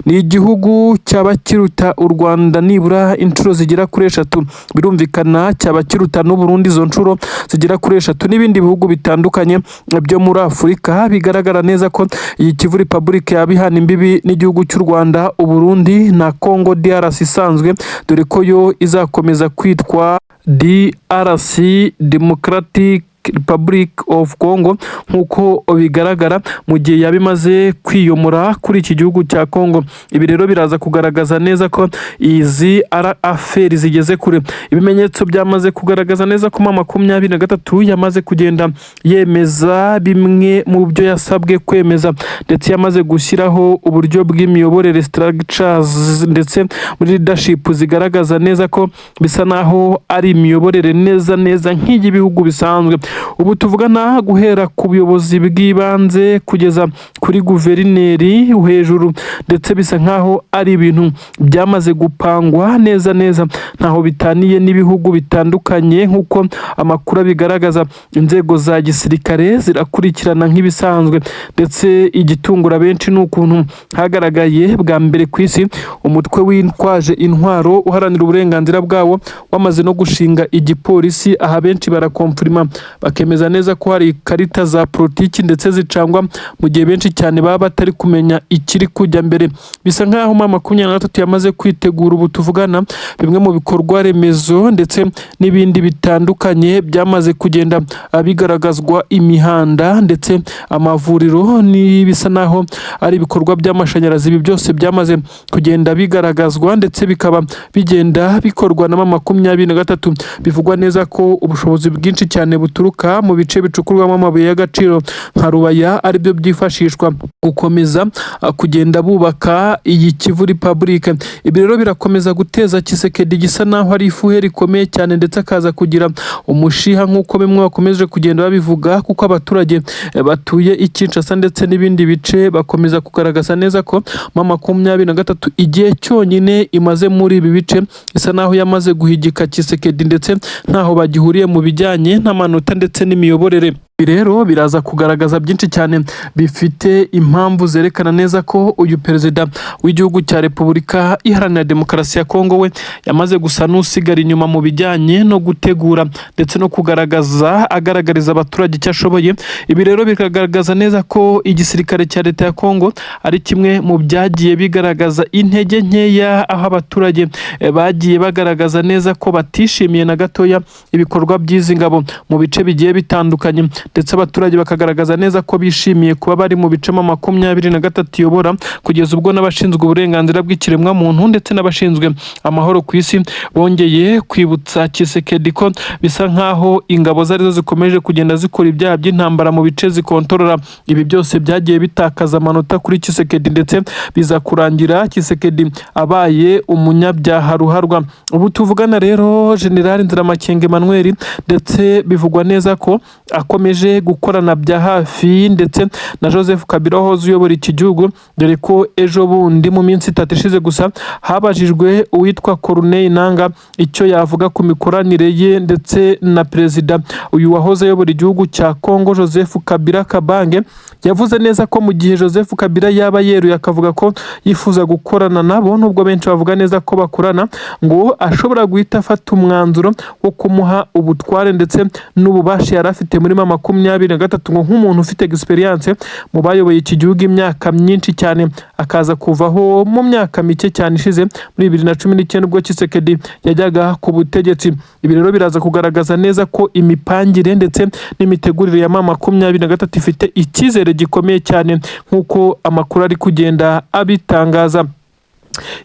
ni igihugu cyaba kiruta u Rwanda nibura inshuro zigera kuri eshatu. Birumvikana cyaba kiruta n'u Burundi izo nshuro zigera kuri eshatu, n'ibindi bihugu bitandukanye byo muri Afurika. Bigaragara neza ko iyi Kivu Republic yaba ihana imbibi n'igihugu cy'u Rwanda, Uburundi na Congo DRC isanzwe, dore ko yo izakomeza kwitwa DRC, Democratic Republic of Congo, nk'uko bigaragara mu gihe yaba imaze kwiyomora kuri iki gihugu cya Congo. Ibi rero biraza kugaragaza neza ko izi ari affaires zigeze kure. Ibimenyetso byamaze kugaragaza neza ko M23 yamaze kugenda yemeza bimwe mu byo yasabwe kwemeza, ndetse yamaze gushyiraho uburyo bw'imiyoborere, structures, ndetse muri leadership zigaragaza neza ko bisa naho ari imiyoborere neza neza nk'iy'ibihugu bisanzwe. Ubu tuvugana, guhera ku buyobozi bw'ibanze kugeza kuri guverineri hejuru, ndetse bisa nkaho ari ibintu byamaze gupangwa neza neza, ntaho bitaniye n'ibihugu bitandukanye nk'uko amakuru abigaragaza. Inzego za gisirikare zirakurikirana nk'ibisanzwe, ndetse igitungura benshi ni ukuntu hagaragaye bwa mbere ku isi umutwe witwaje intwaro uharanira uburenganzira bwawo wamaze no gushinga igipolisi. Aha benshi barakomfirima, bakemeza neza ko hari ikarita za politiki ndetse zicangwa, mu gihe benshi cyane baba batari kumenya ikiri kujya mbere. Bisa nk'aho M23 yamaze kwitegura. Ubu tuvugana, bimwe mu bikorwa remezo ndetse n'ibindi bitandukanye byamaze kugenda bigaragazwa, imihanda ndetse amavuriro n'ibisa naho ari ibikorwa by'amashanyarazi, ibi byose byamaze kugenda bigaragazwa ndetse bikaba bigenda bikorwa na M23. Bivugwa neza ko ubushobozi bwinshi cyane buturuka mu bice bicukurwamo amabuye y'agaciro nka Rubaya, aribyo byifashishwa gukomeza kugenda bubaka iyi Kivu Republic. Ibi rero birakomeza guteza Tshisekedi gisa naho ari ifuhe rikomeye cyane, ndetse akaza kugira umushiha nk'uko bimwe bakomeje kugenda babivuga, kuko abaturage batuye i Kinshasa ndetse n'ibindi bice bakomeza kugaragaza neza ko M23 igihe cyonyine imaze muri ibi bice isa naho yamaze guhigika Tshisekedi, ndetse ntaho bagihuriye mu bijyanye n'amanota ndetse n'imiyoborere. Ibi rero biraza kugaragaza byinshi cyane bifite impamvu zerekana neza ko uyu perezida w'igihugu cya Repubulika Iharanira Demokarasi ya Kongo we yamaze gusa n'usigara inyuma mu bijyanye no gutegura ndetse no kugaragaza, agaragariza abaturage icyo ashoboye. Ibi rero bikagaragaza neza ko igisirikare cya leta ya Kongo ari kimwe mu byagiye bigaragaza intege nkeya, aho abaturage bagiye bagaragaza neza ko batishimiye na gatoya ibikorwa by'izi ngabo mu bice bigiye bitandukanye. ndetse abaturage bakagaragaza neza ko bishimiye kuba bari mu bice M23 iyobora, kugeza ubwo n'abashinzwe uburenganzira bw'ikiremwamuntu ndetse n'abashinzwe amahoro ku isi bongeye kwibutsa Tshisekedi ko bisa nkaho ingabo ze arizo zikomeje kugenda zikora ibyaha by'intambara mu bice zikontorora. Ibi byose byagiye bitakaza amanota kuri Tshisekedi, ndetse biza kurangira Tshisekedi abaye umunyabyaha ruharwa. Ubu tuvugana rero, General Nziramakenga Emmanuel, ndetse bivugwa neza ko akomeje gukorana bya hafi ndetse na Joseph Kabila wahoze uyobora iki gihugu, dore ko ejo bundi mu minsi 3 ishize gusa habajijwe uwitwa Corneille Nangaa icyo yavuga ku mikoranire ye ndetse na perezida uyu wahoze ayobora igihugu cya Congo, Joseph Kabila Kabange. Yavuze neza ko mu gihe Joseph Kabila yaba yeruye akavuga ko yifuza gukorana nabo, nubwo benshi bavuga neza ko bakorana, ngo ashobora guhita afata umwanzuro wo kumuha ubutware ndetse n'ububasha yari afite muri M23, ngo nk'umuntu ufite experience mu bayoboye iki gihugu imyaka myinshi cyane, akaza kuvaho mu myaka mike cyane ishize muri 2019 ubwo Tshisekedi yajyaga ku butegetsi. Ibi rero biraza kugaragaza neza ko imipangire ndetse n'imitegurire ya M23 ifite icyizere gikomeye cyane, nk'uko amakuru ari kugenda abitangaza.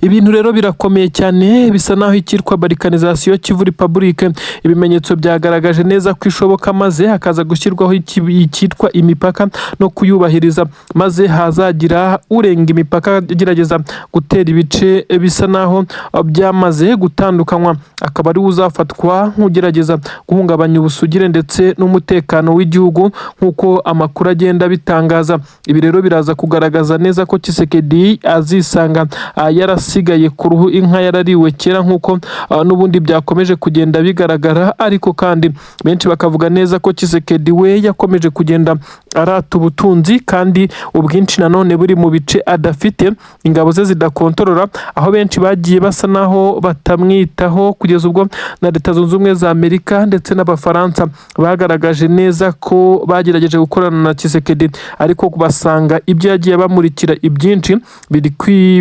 Ibintu rero birakomeye cyane, bisa naho icyitwa balkanisation Kivu Republic ibimenyetso byagaragaje neza ko ishoboka, maze hakaza gushyirwaho icyitwa imipaka no kuyubahiriza, maze hazagira urenga imipaka agerageza gutera ibice bisa naho byamaze gutandukanywa, akaba ari we uzafatwa nk'ugerageza guhungabanya ubusugire ndetse n'umutekano w'igihugu, nk'uko amakuru agenda abitangaza. Ibi rero biraza kugaragaza neza ko Tshisekedi azisanga yarasigaye ku ruhu, inka yarariwe kera, nk'uko n'ubundi byakomeje kugenda bigaragara. Ariko kandi benshi bakavuga neza ko Tshisekedi we yakomeje kugenda arata ubutunzi, kandi ubwinshi nanone buri mu bice adafite, ingabo ze zidakontorora, aho benshi bagiye basa naho batamwitaho, kugeza ubwo na Leta Zunze Ubumwe za Amerika ndetse n'Abafaransa bagaragaje neza ko bagerageje gukorana na Tshisekedi, ariko basanga ibyo yagiye bamurikira ibyinshi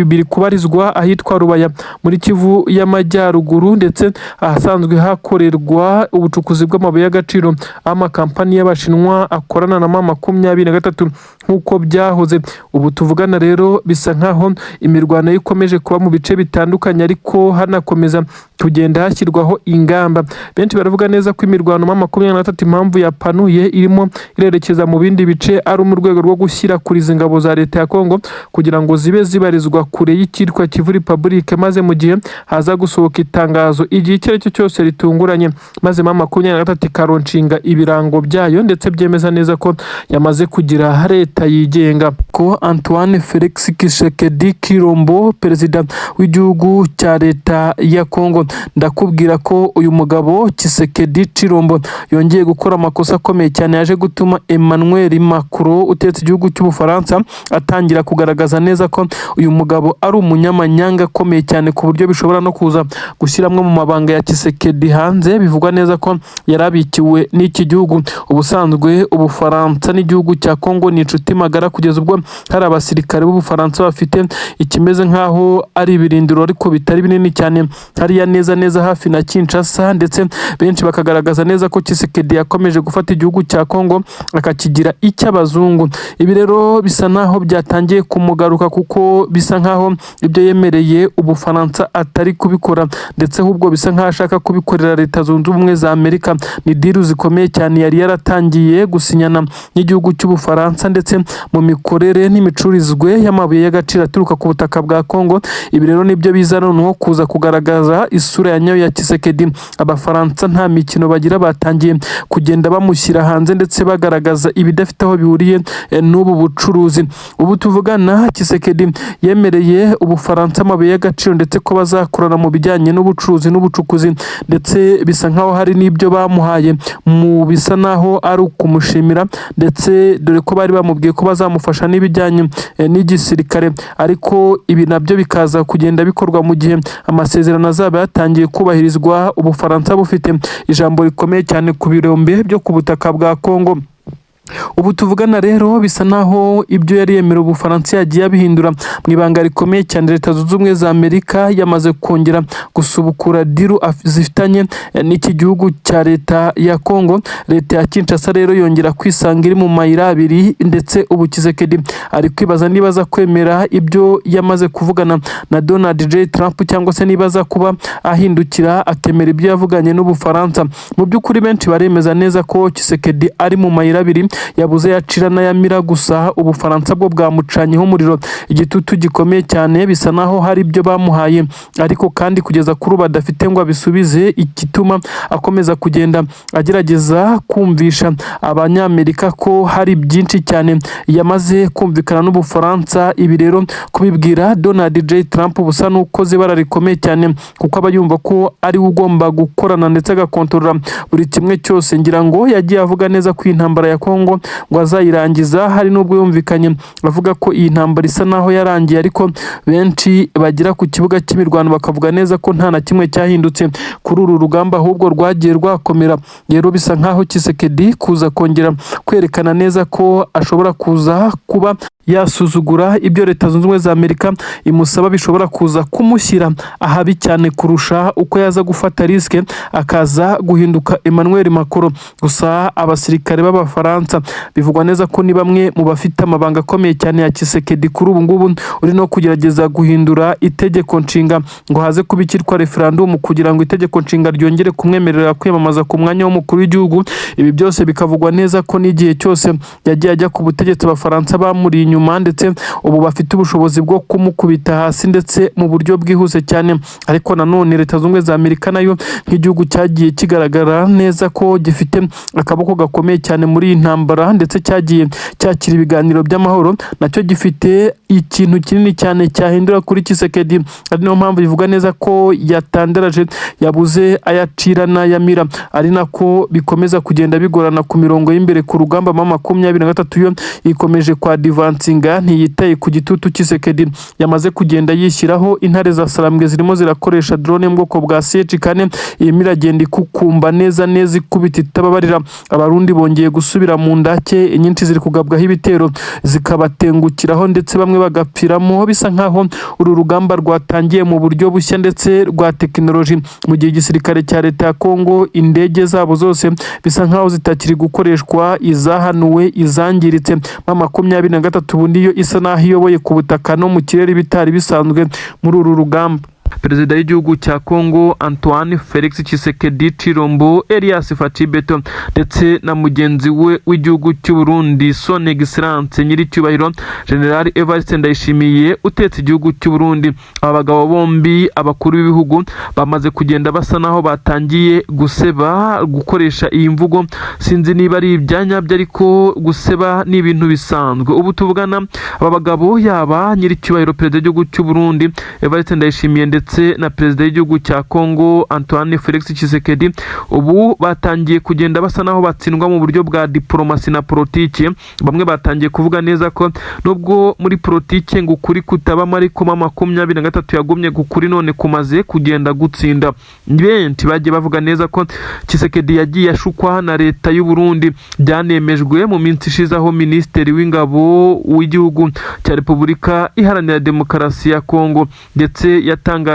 biri kubarizwa ahitwa Rubaya muri Kivu y'Amajyaruguru, ndetse ahasanzwe hakorerwa ubucukuzi bw'amabuye y'agaciro, aho amakampani y'Abashinwa akorana na M23 nk'uko byahoze. Ubu tuvugana rero bisa nkaho imirwano ikomeje kuba mu bice bitandukanye, ariko hanakomeza kugenda hashyirwaho ingamba. Benshi baravuga neza ko imirwano M23 impamvu yapanuye irimo irerekeza mu bindi bice ari mu rwego rwo gushyira kuri izi ngabo za leta ya Congo, kugira ngo zibe zibarizwa kure y'icyitwa Kivu Republic, maze mu gihe haza gusohoka itangazo igihe icyo ari cyo cyose ritunguranye, maze M23 ikalaunchinga ibirango byayo ndetse byemeza neza ko yamaze kugira leta yigenga. Ko Antoine Felix Tshisekedi Tshilombo, perezida w'igihugu cya leta ya Congo, ndakubwira ko uyu mugabo Tshisekedi Tshilombo yongeye gukora amakosa akomeye cyane yaje gutuma Emmanuel Macron utetse igihugu cy'Ubufaransa atangira kugaragaza neza ko uyu mugabo ari umunyamanyanga akomeye cyane, ku buryo bishobora no kuza gushyiramo mu mabanga ya Tshisekedi hanze, bivugwa neza ko yarabikiwe n'iki gihugu. Ubusanzwe Ubufaransa n'igihugu cya Congo ni inshuti magara, kugeza ubwo hari abasirikare b'Ubufaransa bafite ikimeze nk'aho ari ibirindiro ariko bitari binini cyane hariya neza neza hafi na Kinshasa, ndetse benshi bakagaragaza neza ko Tshisekedi yakomeje gufata igihugu cya Congo akakigira icy'abazungu. Ibi rero bisa naho byatangiye kumugaruka, kuko bisa nkaho ibyo yemereye Ubufaransa atari kubikora, ndetse ahubwo bisa nkaho ashaka kubikorera Leta Zunze Ubumwe za Amerika. Ni deal zikomeye cyane yari yaratangiye gusinyana n'igihugu cy'Ubufaransa, ndetse mu mikorere n'imicururizwe y'amabuye y'agaciro aturuka ku butaka bwa Congo. Ibi rero nibyo biza noneho kuza kugaragaza isura ya nyayo ya Tshisekedi. Abafaransa nta mikino bagira, batangiye kugenda bamushyira hanze ndetse bagaragaza ibidafite aho bihuriye n'ubu bucuruzi. Ubu tuvugana Tshisekedi yemereye Ubufaransa amabuye y'agaciro, ndetse ko bazakorana mu bijyanye n'ubucuruzi n'ubucukuzi, ndetse bisa nkaho hari n'ibyo bamuhaye mu bisa naho ari ukumushimira, ndetse dore ko bari bamubwiye ko bazamufasha n'ibijyanye n'igisirikare, ariko ibi nabyo bikaza kugenda bikorwa mu gihe amasezerano azaba yatangiye kubahirizwa, Ubufaransa bufite ijambo rikomeye cyane ku birombe byo ku butaka bwa Congo. Ubu tuvugana rero bisa naho ibyo yari yemerewe Ubufaransa yagiye abihindura mu ibanga rikomeye cyane. Leta Zunze Ubumwe za Amerika yamaze kongera gusubukura deal zifitanye n'iki gihugu cya leta ya Congo. Leta ya Kinshasa rero yongera kwisanga iri mu mayira abiri, ndetse ubu Tshisekedi ari kwibaza niba aza kwemera ibyo yamaze kuvugana na Donald J Trump, cyangwa se niba aza kuba ahindukira akemera ibyo yavuganye n'Ubufaransa. Mu by'ukuri benshi baremeza neza ko Tshisekedi ari mu mayira abiri, yabuze yacira n'ayamira. Gusa Ubufaransa bwo bwamucanyeho umuriro, igitutu gikomeye cyane. Bisa naho hari ibyo bamuhaye, ariko kandi kugeza kuri ubu adafite ngo abisubize, igituma akomeza kugenda agerageza kumvisha Abanyamerika ko hari byinshi cyane yamaze kumvikana n'Ubufaransa. Ibi rero kubibwira Donald J Trump busa n'ukoze ibara rikomeye cyane, kuko aba yumva ko ari we ugomba gukorana ndetse agakontorora buri kimwe cyose. Ngira ngo yagiye avuga neza ko iyi ntambara ya Congo ngo azayirangiza. Hari n'ubwo yumvikanye avuga ko iyi ntambara isa naho yarangiye, ariko benshi bagera ku kibuga cy'imirwano bakavuga neza ko nta na kimwe cyahindutse kuri uru rugamba, ahubwo rwagiye rwakomera. Rero bisa nkaho Tshisekedi kuza kongera kwerekana neza ko ashobora kuza kuba yasuzugura ibyo Leta Zunze Ubumwe za Amerika imusaba, bishobora kuza kumushyira ahabi cyane kurusha uko yaza gufata risque akaza guhinduka Emmanuel Macron. Gusa abasirikare b'Abafaransa bivugwa neza ko ni bamwe mu bafite amabanga akomeye cyane ya Tshisekedi kuri ubu ngubu uri no kugerageza guhindura itegeko nshinga ngo haze kuba icyitwa referendum, kugira ngo itegeko nshinga ryongere kumwemerera kwiyamamaza ku mwanya w'umukuru w'igihugu. Ibi byose bikavugwa neza ko n'igihe cyose yagiye ajya ku butegetsi, Abafaransa bamuri inyuma, ndetse ubu bafite ubushobozi bwo kumukubita hasi ndetse mu buryo bwihuse cyane. Ariko nanone Leta Zunze Ubumwe za Amerika nayo, nk'igihugu cyagiye kigaragara neza ko gifite akaboko gakomeye cyane muri iyi ntambara, ndetse cyagiye cyakira ibiganiro by'amahoro, nacyo gifite ikintu kinini cyane cyahindura kuri Tshisekedi. Ari niyo mpamvu bivuga neza ko yatandaraje, yabuze ayacira n'ayamira, ari nako bikomeza kugenda bigorana ku mirongo y'imbere ku rugamba. M23 yo ikomeje kwa advancinga, ntiyitaye ku gitutu Tshisekedi yamaze kugenda yishyiraho. Intare za Sarambwe zirimo zirakoresha drone mu bwoko bwa CH4, irimo iragenda ikukumba neza neza, ikubita itababarira. Abarundi bongeye gusubira mu ndake, inyinshi ziri kugabwaho ibitero zikabatengukiraho, ndetse bamwe bagapfiramo. Bisa nkaho uru rugamba rwatangiye mu buryo bushya ndetse rwa tekinoloji, mu gihe igisirikare cya leta ya Kongo indege zabo zose bisa nkaho zitakiri gukoreshwa, izahanuwe, izangiritse. M23 ubu niyo isa naho iyoboye ku butaka no mu kirere, bitari bisanzwe muri uru rugamba. Perezida w'igihugu cya Congo Antoine Felix Tshisekedi Tshilombo Elias Fatshi Beto ndetse na mugenzi we w'igihugu cy'u Burundi, Son Excellence Nyiricyubahiro General Evariste Ndayishimiye utetse igihugu cy'u Burundi, aba bagabo bombi, abakuru b'ibihugu, bamaze kugenda basa naho batangiye guseba. Gukoresha iyi mvugo sinzi niba ari ibyanyabyo, ariko guseba ni ibintu bisanzwe. Ubu tuvugana aba bagabo, yaba Nyiricyubahiro perezida w'igihugu cy'u Burundi Evariste Ndayishimiye ndetse na perezida w'igihugu cya Congo Antoine Felix Tshisekedi, ubu batangiye kugenda basa naho batsindwa mu buryo bwa diplomasi na politiki. Bamwe batangiye kuvuga neza ko nubwo muri politiki ngo ukuri kutabamo, ariko M23 yagumye kukuri none kumaze kugenda gutsinda. Benshi bagiye bavuga neza ko Tshisekedi yagiye ashukwa na leta y'u Burundi. Byanemejwe mu minsi ishize aho minisitiri w'ingabo w'igihugu cya Repubulika Iharanira Demokarasi ya Kongo ndetse yatangaje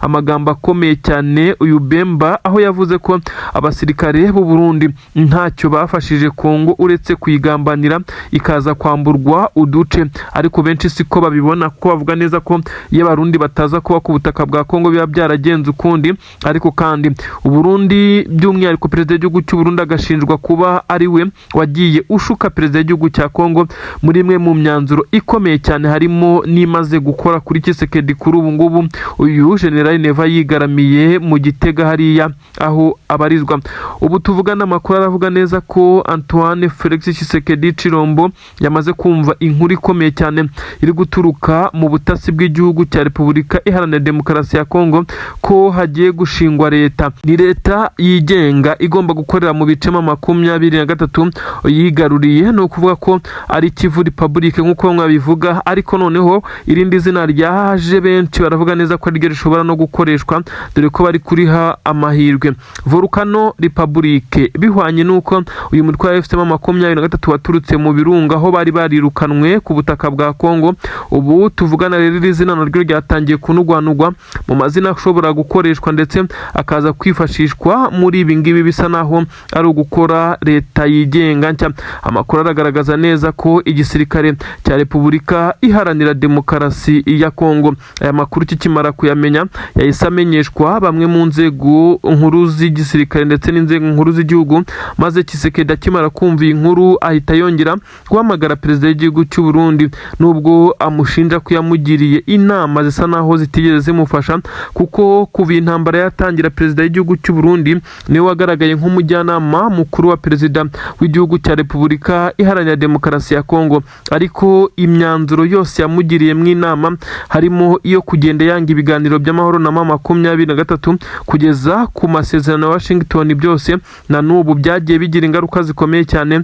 amagambo akomeye cyane, uyu Bemba, aho yavuze ko abasirikare b'u Burundi ntacyo bafashije Kongo uretse kuyigambanira ikaza kwamburwa uduce. Ariko benshi siko babibona, kuko bavuga neza ko iyo Abarundi bataza kuba ku butaka bwa Kongo biba byaragenze ukundi. Ariko kandi Uburundi, by'umwihariko perezida w'igihugu cy'u Burundi, agashinjwa kuba ari we wagiye ushuka perezida w'igihugu cya Kongo muri imwe mu myanzuro ikomeye cyane, harimo n'imaze gukora kuri Tshisekedi kuri ubu ngubu, uyu General Neva yigaramiye mu Gitega hariya aho abarizwa. Ubu tuvugana amakuru aravuga neza ko Antoine Felix Tshisekedi Tshilombo yamaze kumva inkuru ikomeye cyane iri guturuka mu butasi bw'igihugu cya Repubulika Iharanira Demokarasi ya Kongo, ko hagiye gushingwa leta, ni leta yigenga igomba gukorera mu bice M23 yigaruriye. Ni ukuvuga ko ari Kivu Republic nk'uko bamwe babivuga, ariko noneho irindi zina ryaje benshi baravuga neza ko ariryo ubwe rishobora no gukoreshwa, dore ko bari kuriha amahirwe Volcano Republic, bihwanye n'uko uyu mutwe wa AFC M23 waturutse mu birunga aho bari barirukanwe ku butaka bwa Kongo. Ubu tuvugana rero, iri zina naryo ryatangiye kunugwanugwa mu mazina ashobora gukoreshwa ndetse akaza kwifashishwa muri ibi ngibi bisa naho ari ugukora leta yigenga nshya. Amakuru aragaragaza neza ko igisirikare cya Repubulika Iharanira Demokarasi ya Kongo, aya makuru kikimara kuyamenya, yahise amenyeshwa bamwe mu nzego nkuru z'igisirikare ndetse n'inzego nkuru z'igihugu, maze Tshisekedi akimara kumva iyi nkuru ahita yongera guhamagara perezida w'igihugu cy'u Burundi, nubwo amushinja ko yamugiriye inama zisa naho zitigeze zimufasha, kuko kuva iyi ntambara yatangira, perezida w'igihugu cy'u Burundi niwe wagaragaye nk'umujyanama mukuru wa perezida w'igihugu cya Repubulika Iharanira Demokarasi ya Kongo, ariko imyanzuro yose yamugiriyemo inama, harimo iyo kugenda yanga ibiganiro by'amahoro na M23 kugeza ku masezerano ya Washington, byose na n'ubu byagiye bigira ingaruka zikomeye cyane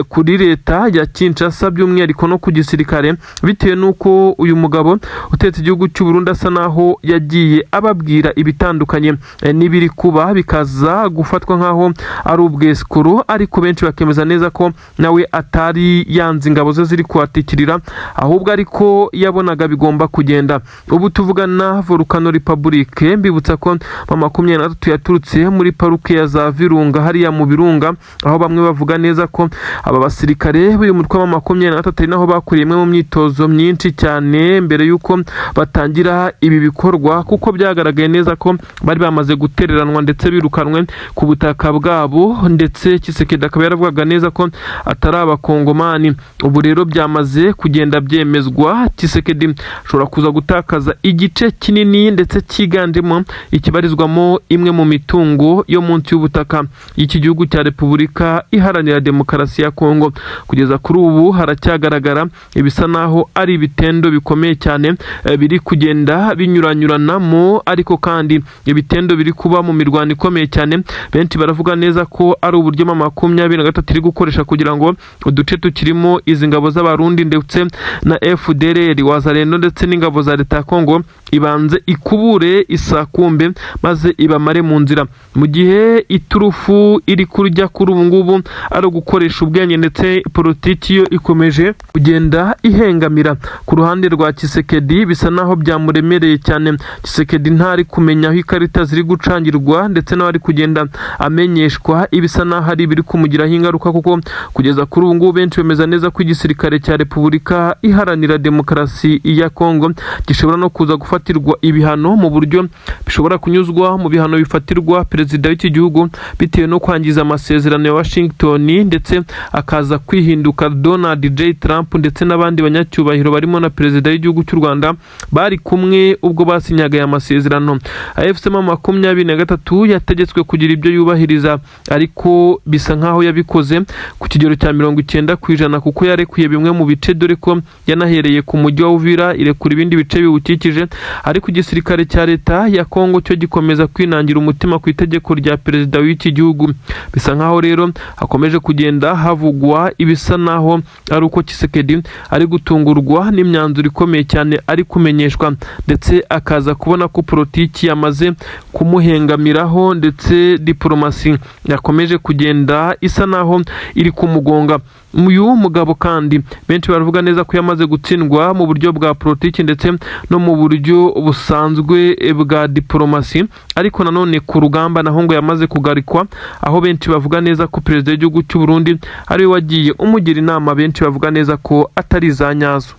kuri leta ya Kinshasa, by'umwihariko no ku gisirikare, bitewe n'uko uyu mugabo utetse igihugu cy'u Burundi asa naho yagiye ababwira ibitandukanye n'ibiri kuba, bikaza gufatwa nk'aho ari ubwesikoro, ariko benshi bakemeza neza ko nawe atari yanze ingabo ze ziri kuhatikirira, ahubwo ariko yabonaga bigomba kugenda. Ubu tuvugana, Volcano Republic, mbibutsa ko M23 yaturutse muri parike ya za Virunga, hariya mu birunga, aho bamwe bavuga neza ko aba basirikare b'uyu mutwe wa M23 ari naho bakuriye imwe mu myitozo myinshi cyane mbere y'uko batangira ibi bikorwa, kuko byagaragaye neza ko bari bamaze gutereranwa ndetse birukanwe ku butaka bwabo, ndetse Tshisekedi akaba yaravugaga neza ko atari abakongomani. Ubu rero byamaze kugenda byemezwa, Tshisekedi ashobora kuza gutakaza igice kinini ndetse cyiganjemo ikibarizwamo imwe mu mitungo yo munsi y'ubutaka y'iki gihugu cya Repubulika Iharanira Demokarasi ya Kongo. Kugeza kuri ubu haracyagaragara ibisa naho ari ibitendo bikomeye cyane biri kugenda binyuranyuranamo, ariko kandi ibitendo biri kuba mu mirwano ikomeye cyane, benshi baravuga neza ko ari uburyo M23 iri gukoresha kugira ngo uduce tukirimo izi ngabo z'Abarundi ndetse na FDLR, Wazalendo ndetse n'ingabo za leta ya Kongo ibanze ikubure isakumbe maze ibamare mu nzira, mu gihe iturufu iri kurya kuri ubu ngubu ari ugukoresha ubwenge, ndetse politiki yo ikomeje kugenda ihengamira ku ruhande rwa Tshisekedi. Bisa naho byamuremereye cyane. Tshisekedi ntari kumenya aho ikarita ziri gucangirwa, ndetse nawe ari kugenda amenyeshwa ibisa naho ari ibiri kumugiraho ingaruka, kuko kugeza kuri ubu ngubu benshi bemeza neza ko igisirikare cya Repubulika Iharanira Demokarasi ya Kongo gishobora no kuza gufatirwa ibihano mu buryo bishobora kunyuzwa mu bihano bifatirwa perezida w'iki gihugu, bitewe no kwangiza amasezerano ya Washington, ndetse akaza kwihinduka Donald J Trump ndetse n'abandi banyacyubahiro barimo na perezida w'igihugu cy'u Rwanda bari kumwe ubwo basinyaga aya masezerano. AFC M23 yategetswe kugira ibyo yubahiriza, ariko bisa nkaho yabikoze ku kigero cya 90%, kuko yarekuye bimwe mu bice, dore ko yanahereye ku mujyi wa Uvira irekura ibindi bice biwukikije, ariko igisirikare cya leta ya Kongo cyo gikomeza kwinangira umutima ku itegeko rya perezida w'iki gihugu. Bisa nkaho rero hakomeje kugenda havugwa ibisa naho ari uko Tshisekedi ari gutungurwa n'imyanzuro ikomeye cyane ari kumenyeshwa, ndetse akaza kubona ko politiki yamaze kumuhengamiraho, ndetse diporomasi yakomeje kugenda isa naho iri kumugonga. Uyu mugabo kandi benshi baravuga neza ko yamaze gutsindwa mu buryo bwa politiki ndetse no mu buryo busanzwe bwa diporomasi, ariko nanone ku rugamba naho ngo yamaze kugarikwa, aho benshi bavuga neza ko perezida w'igihugu cy'u Burundi ariwe wagiye umugira inama, benshi bavuga neza ko atari iza nyazo.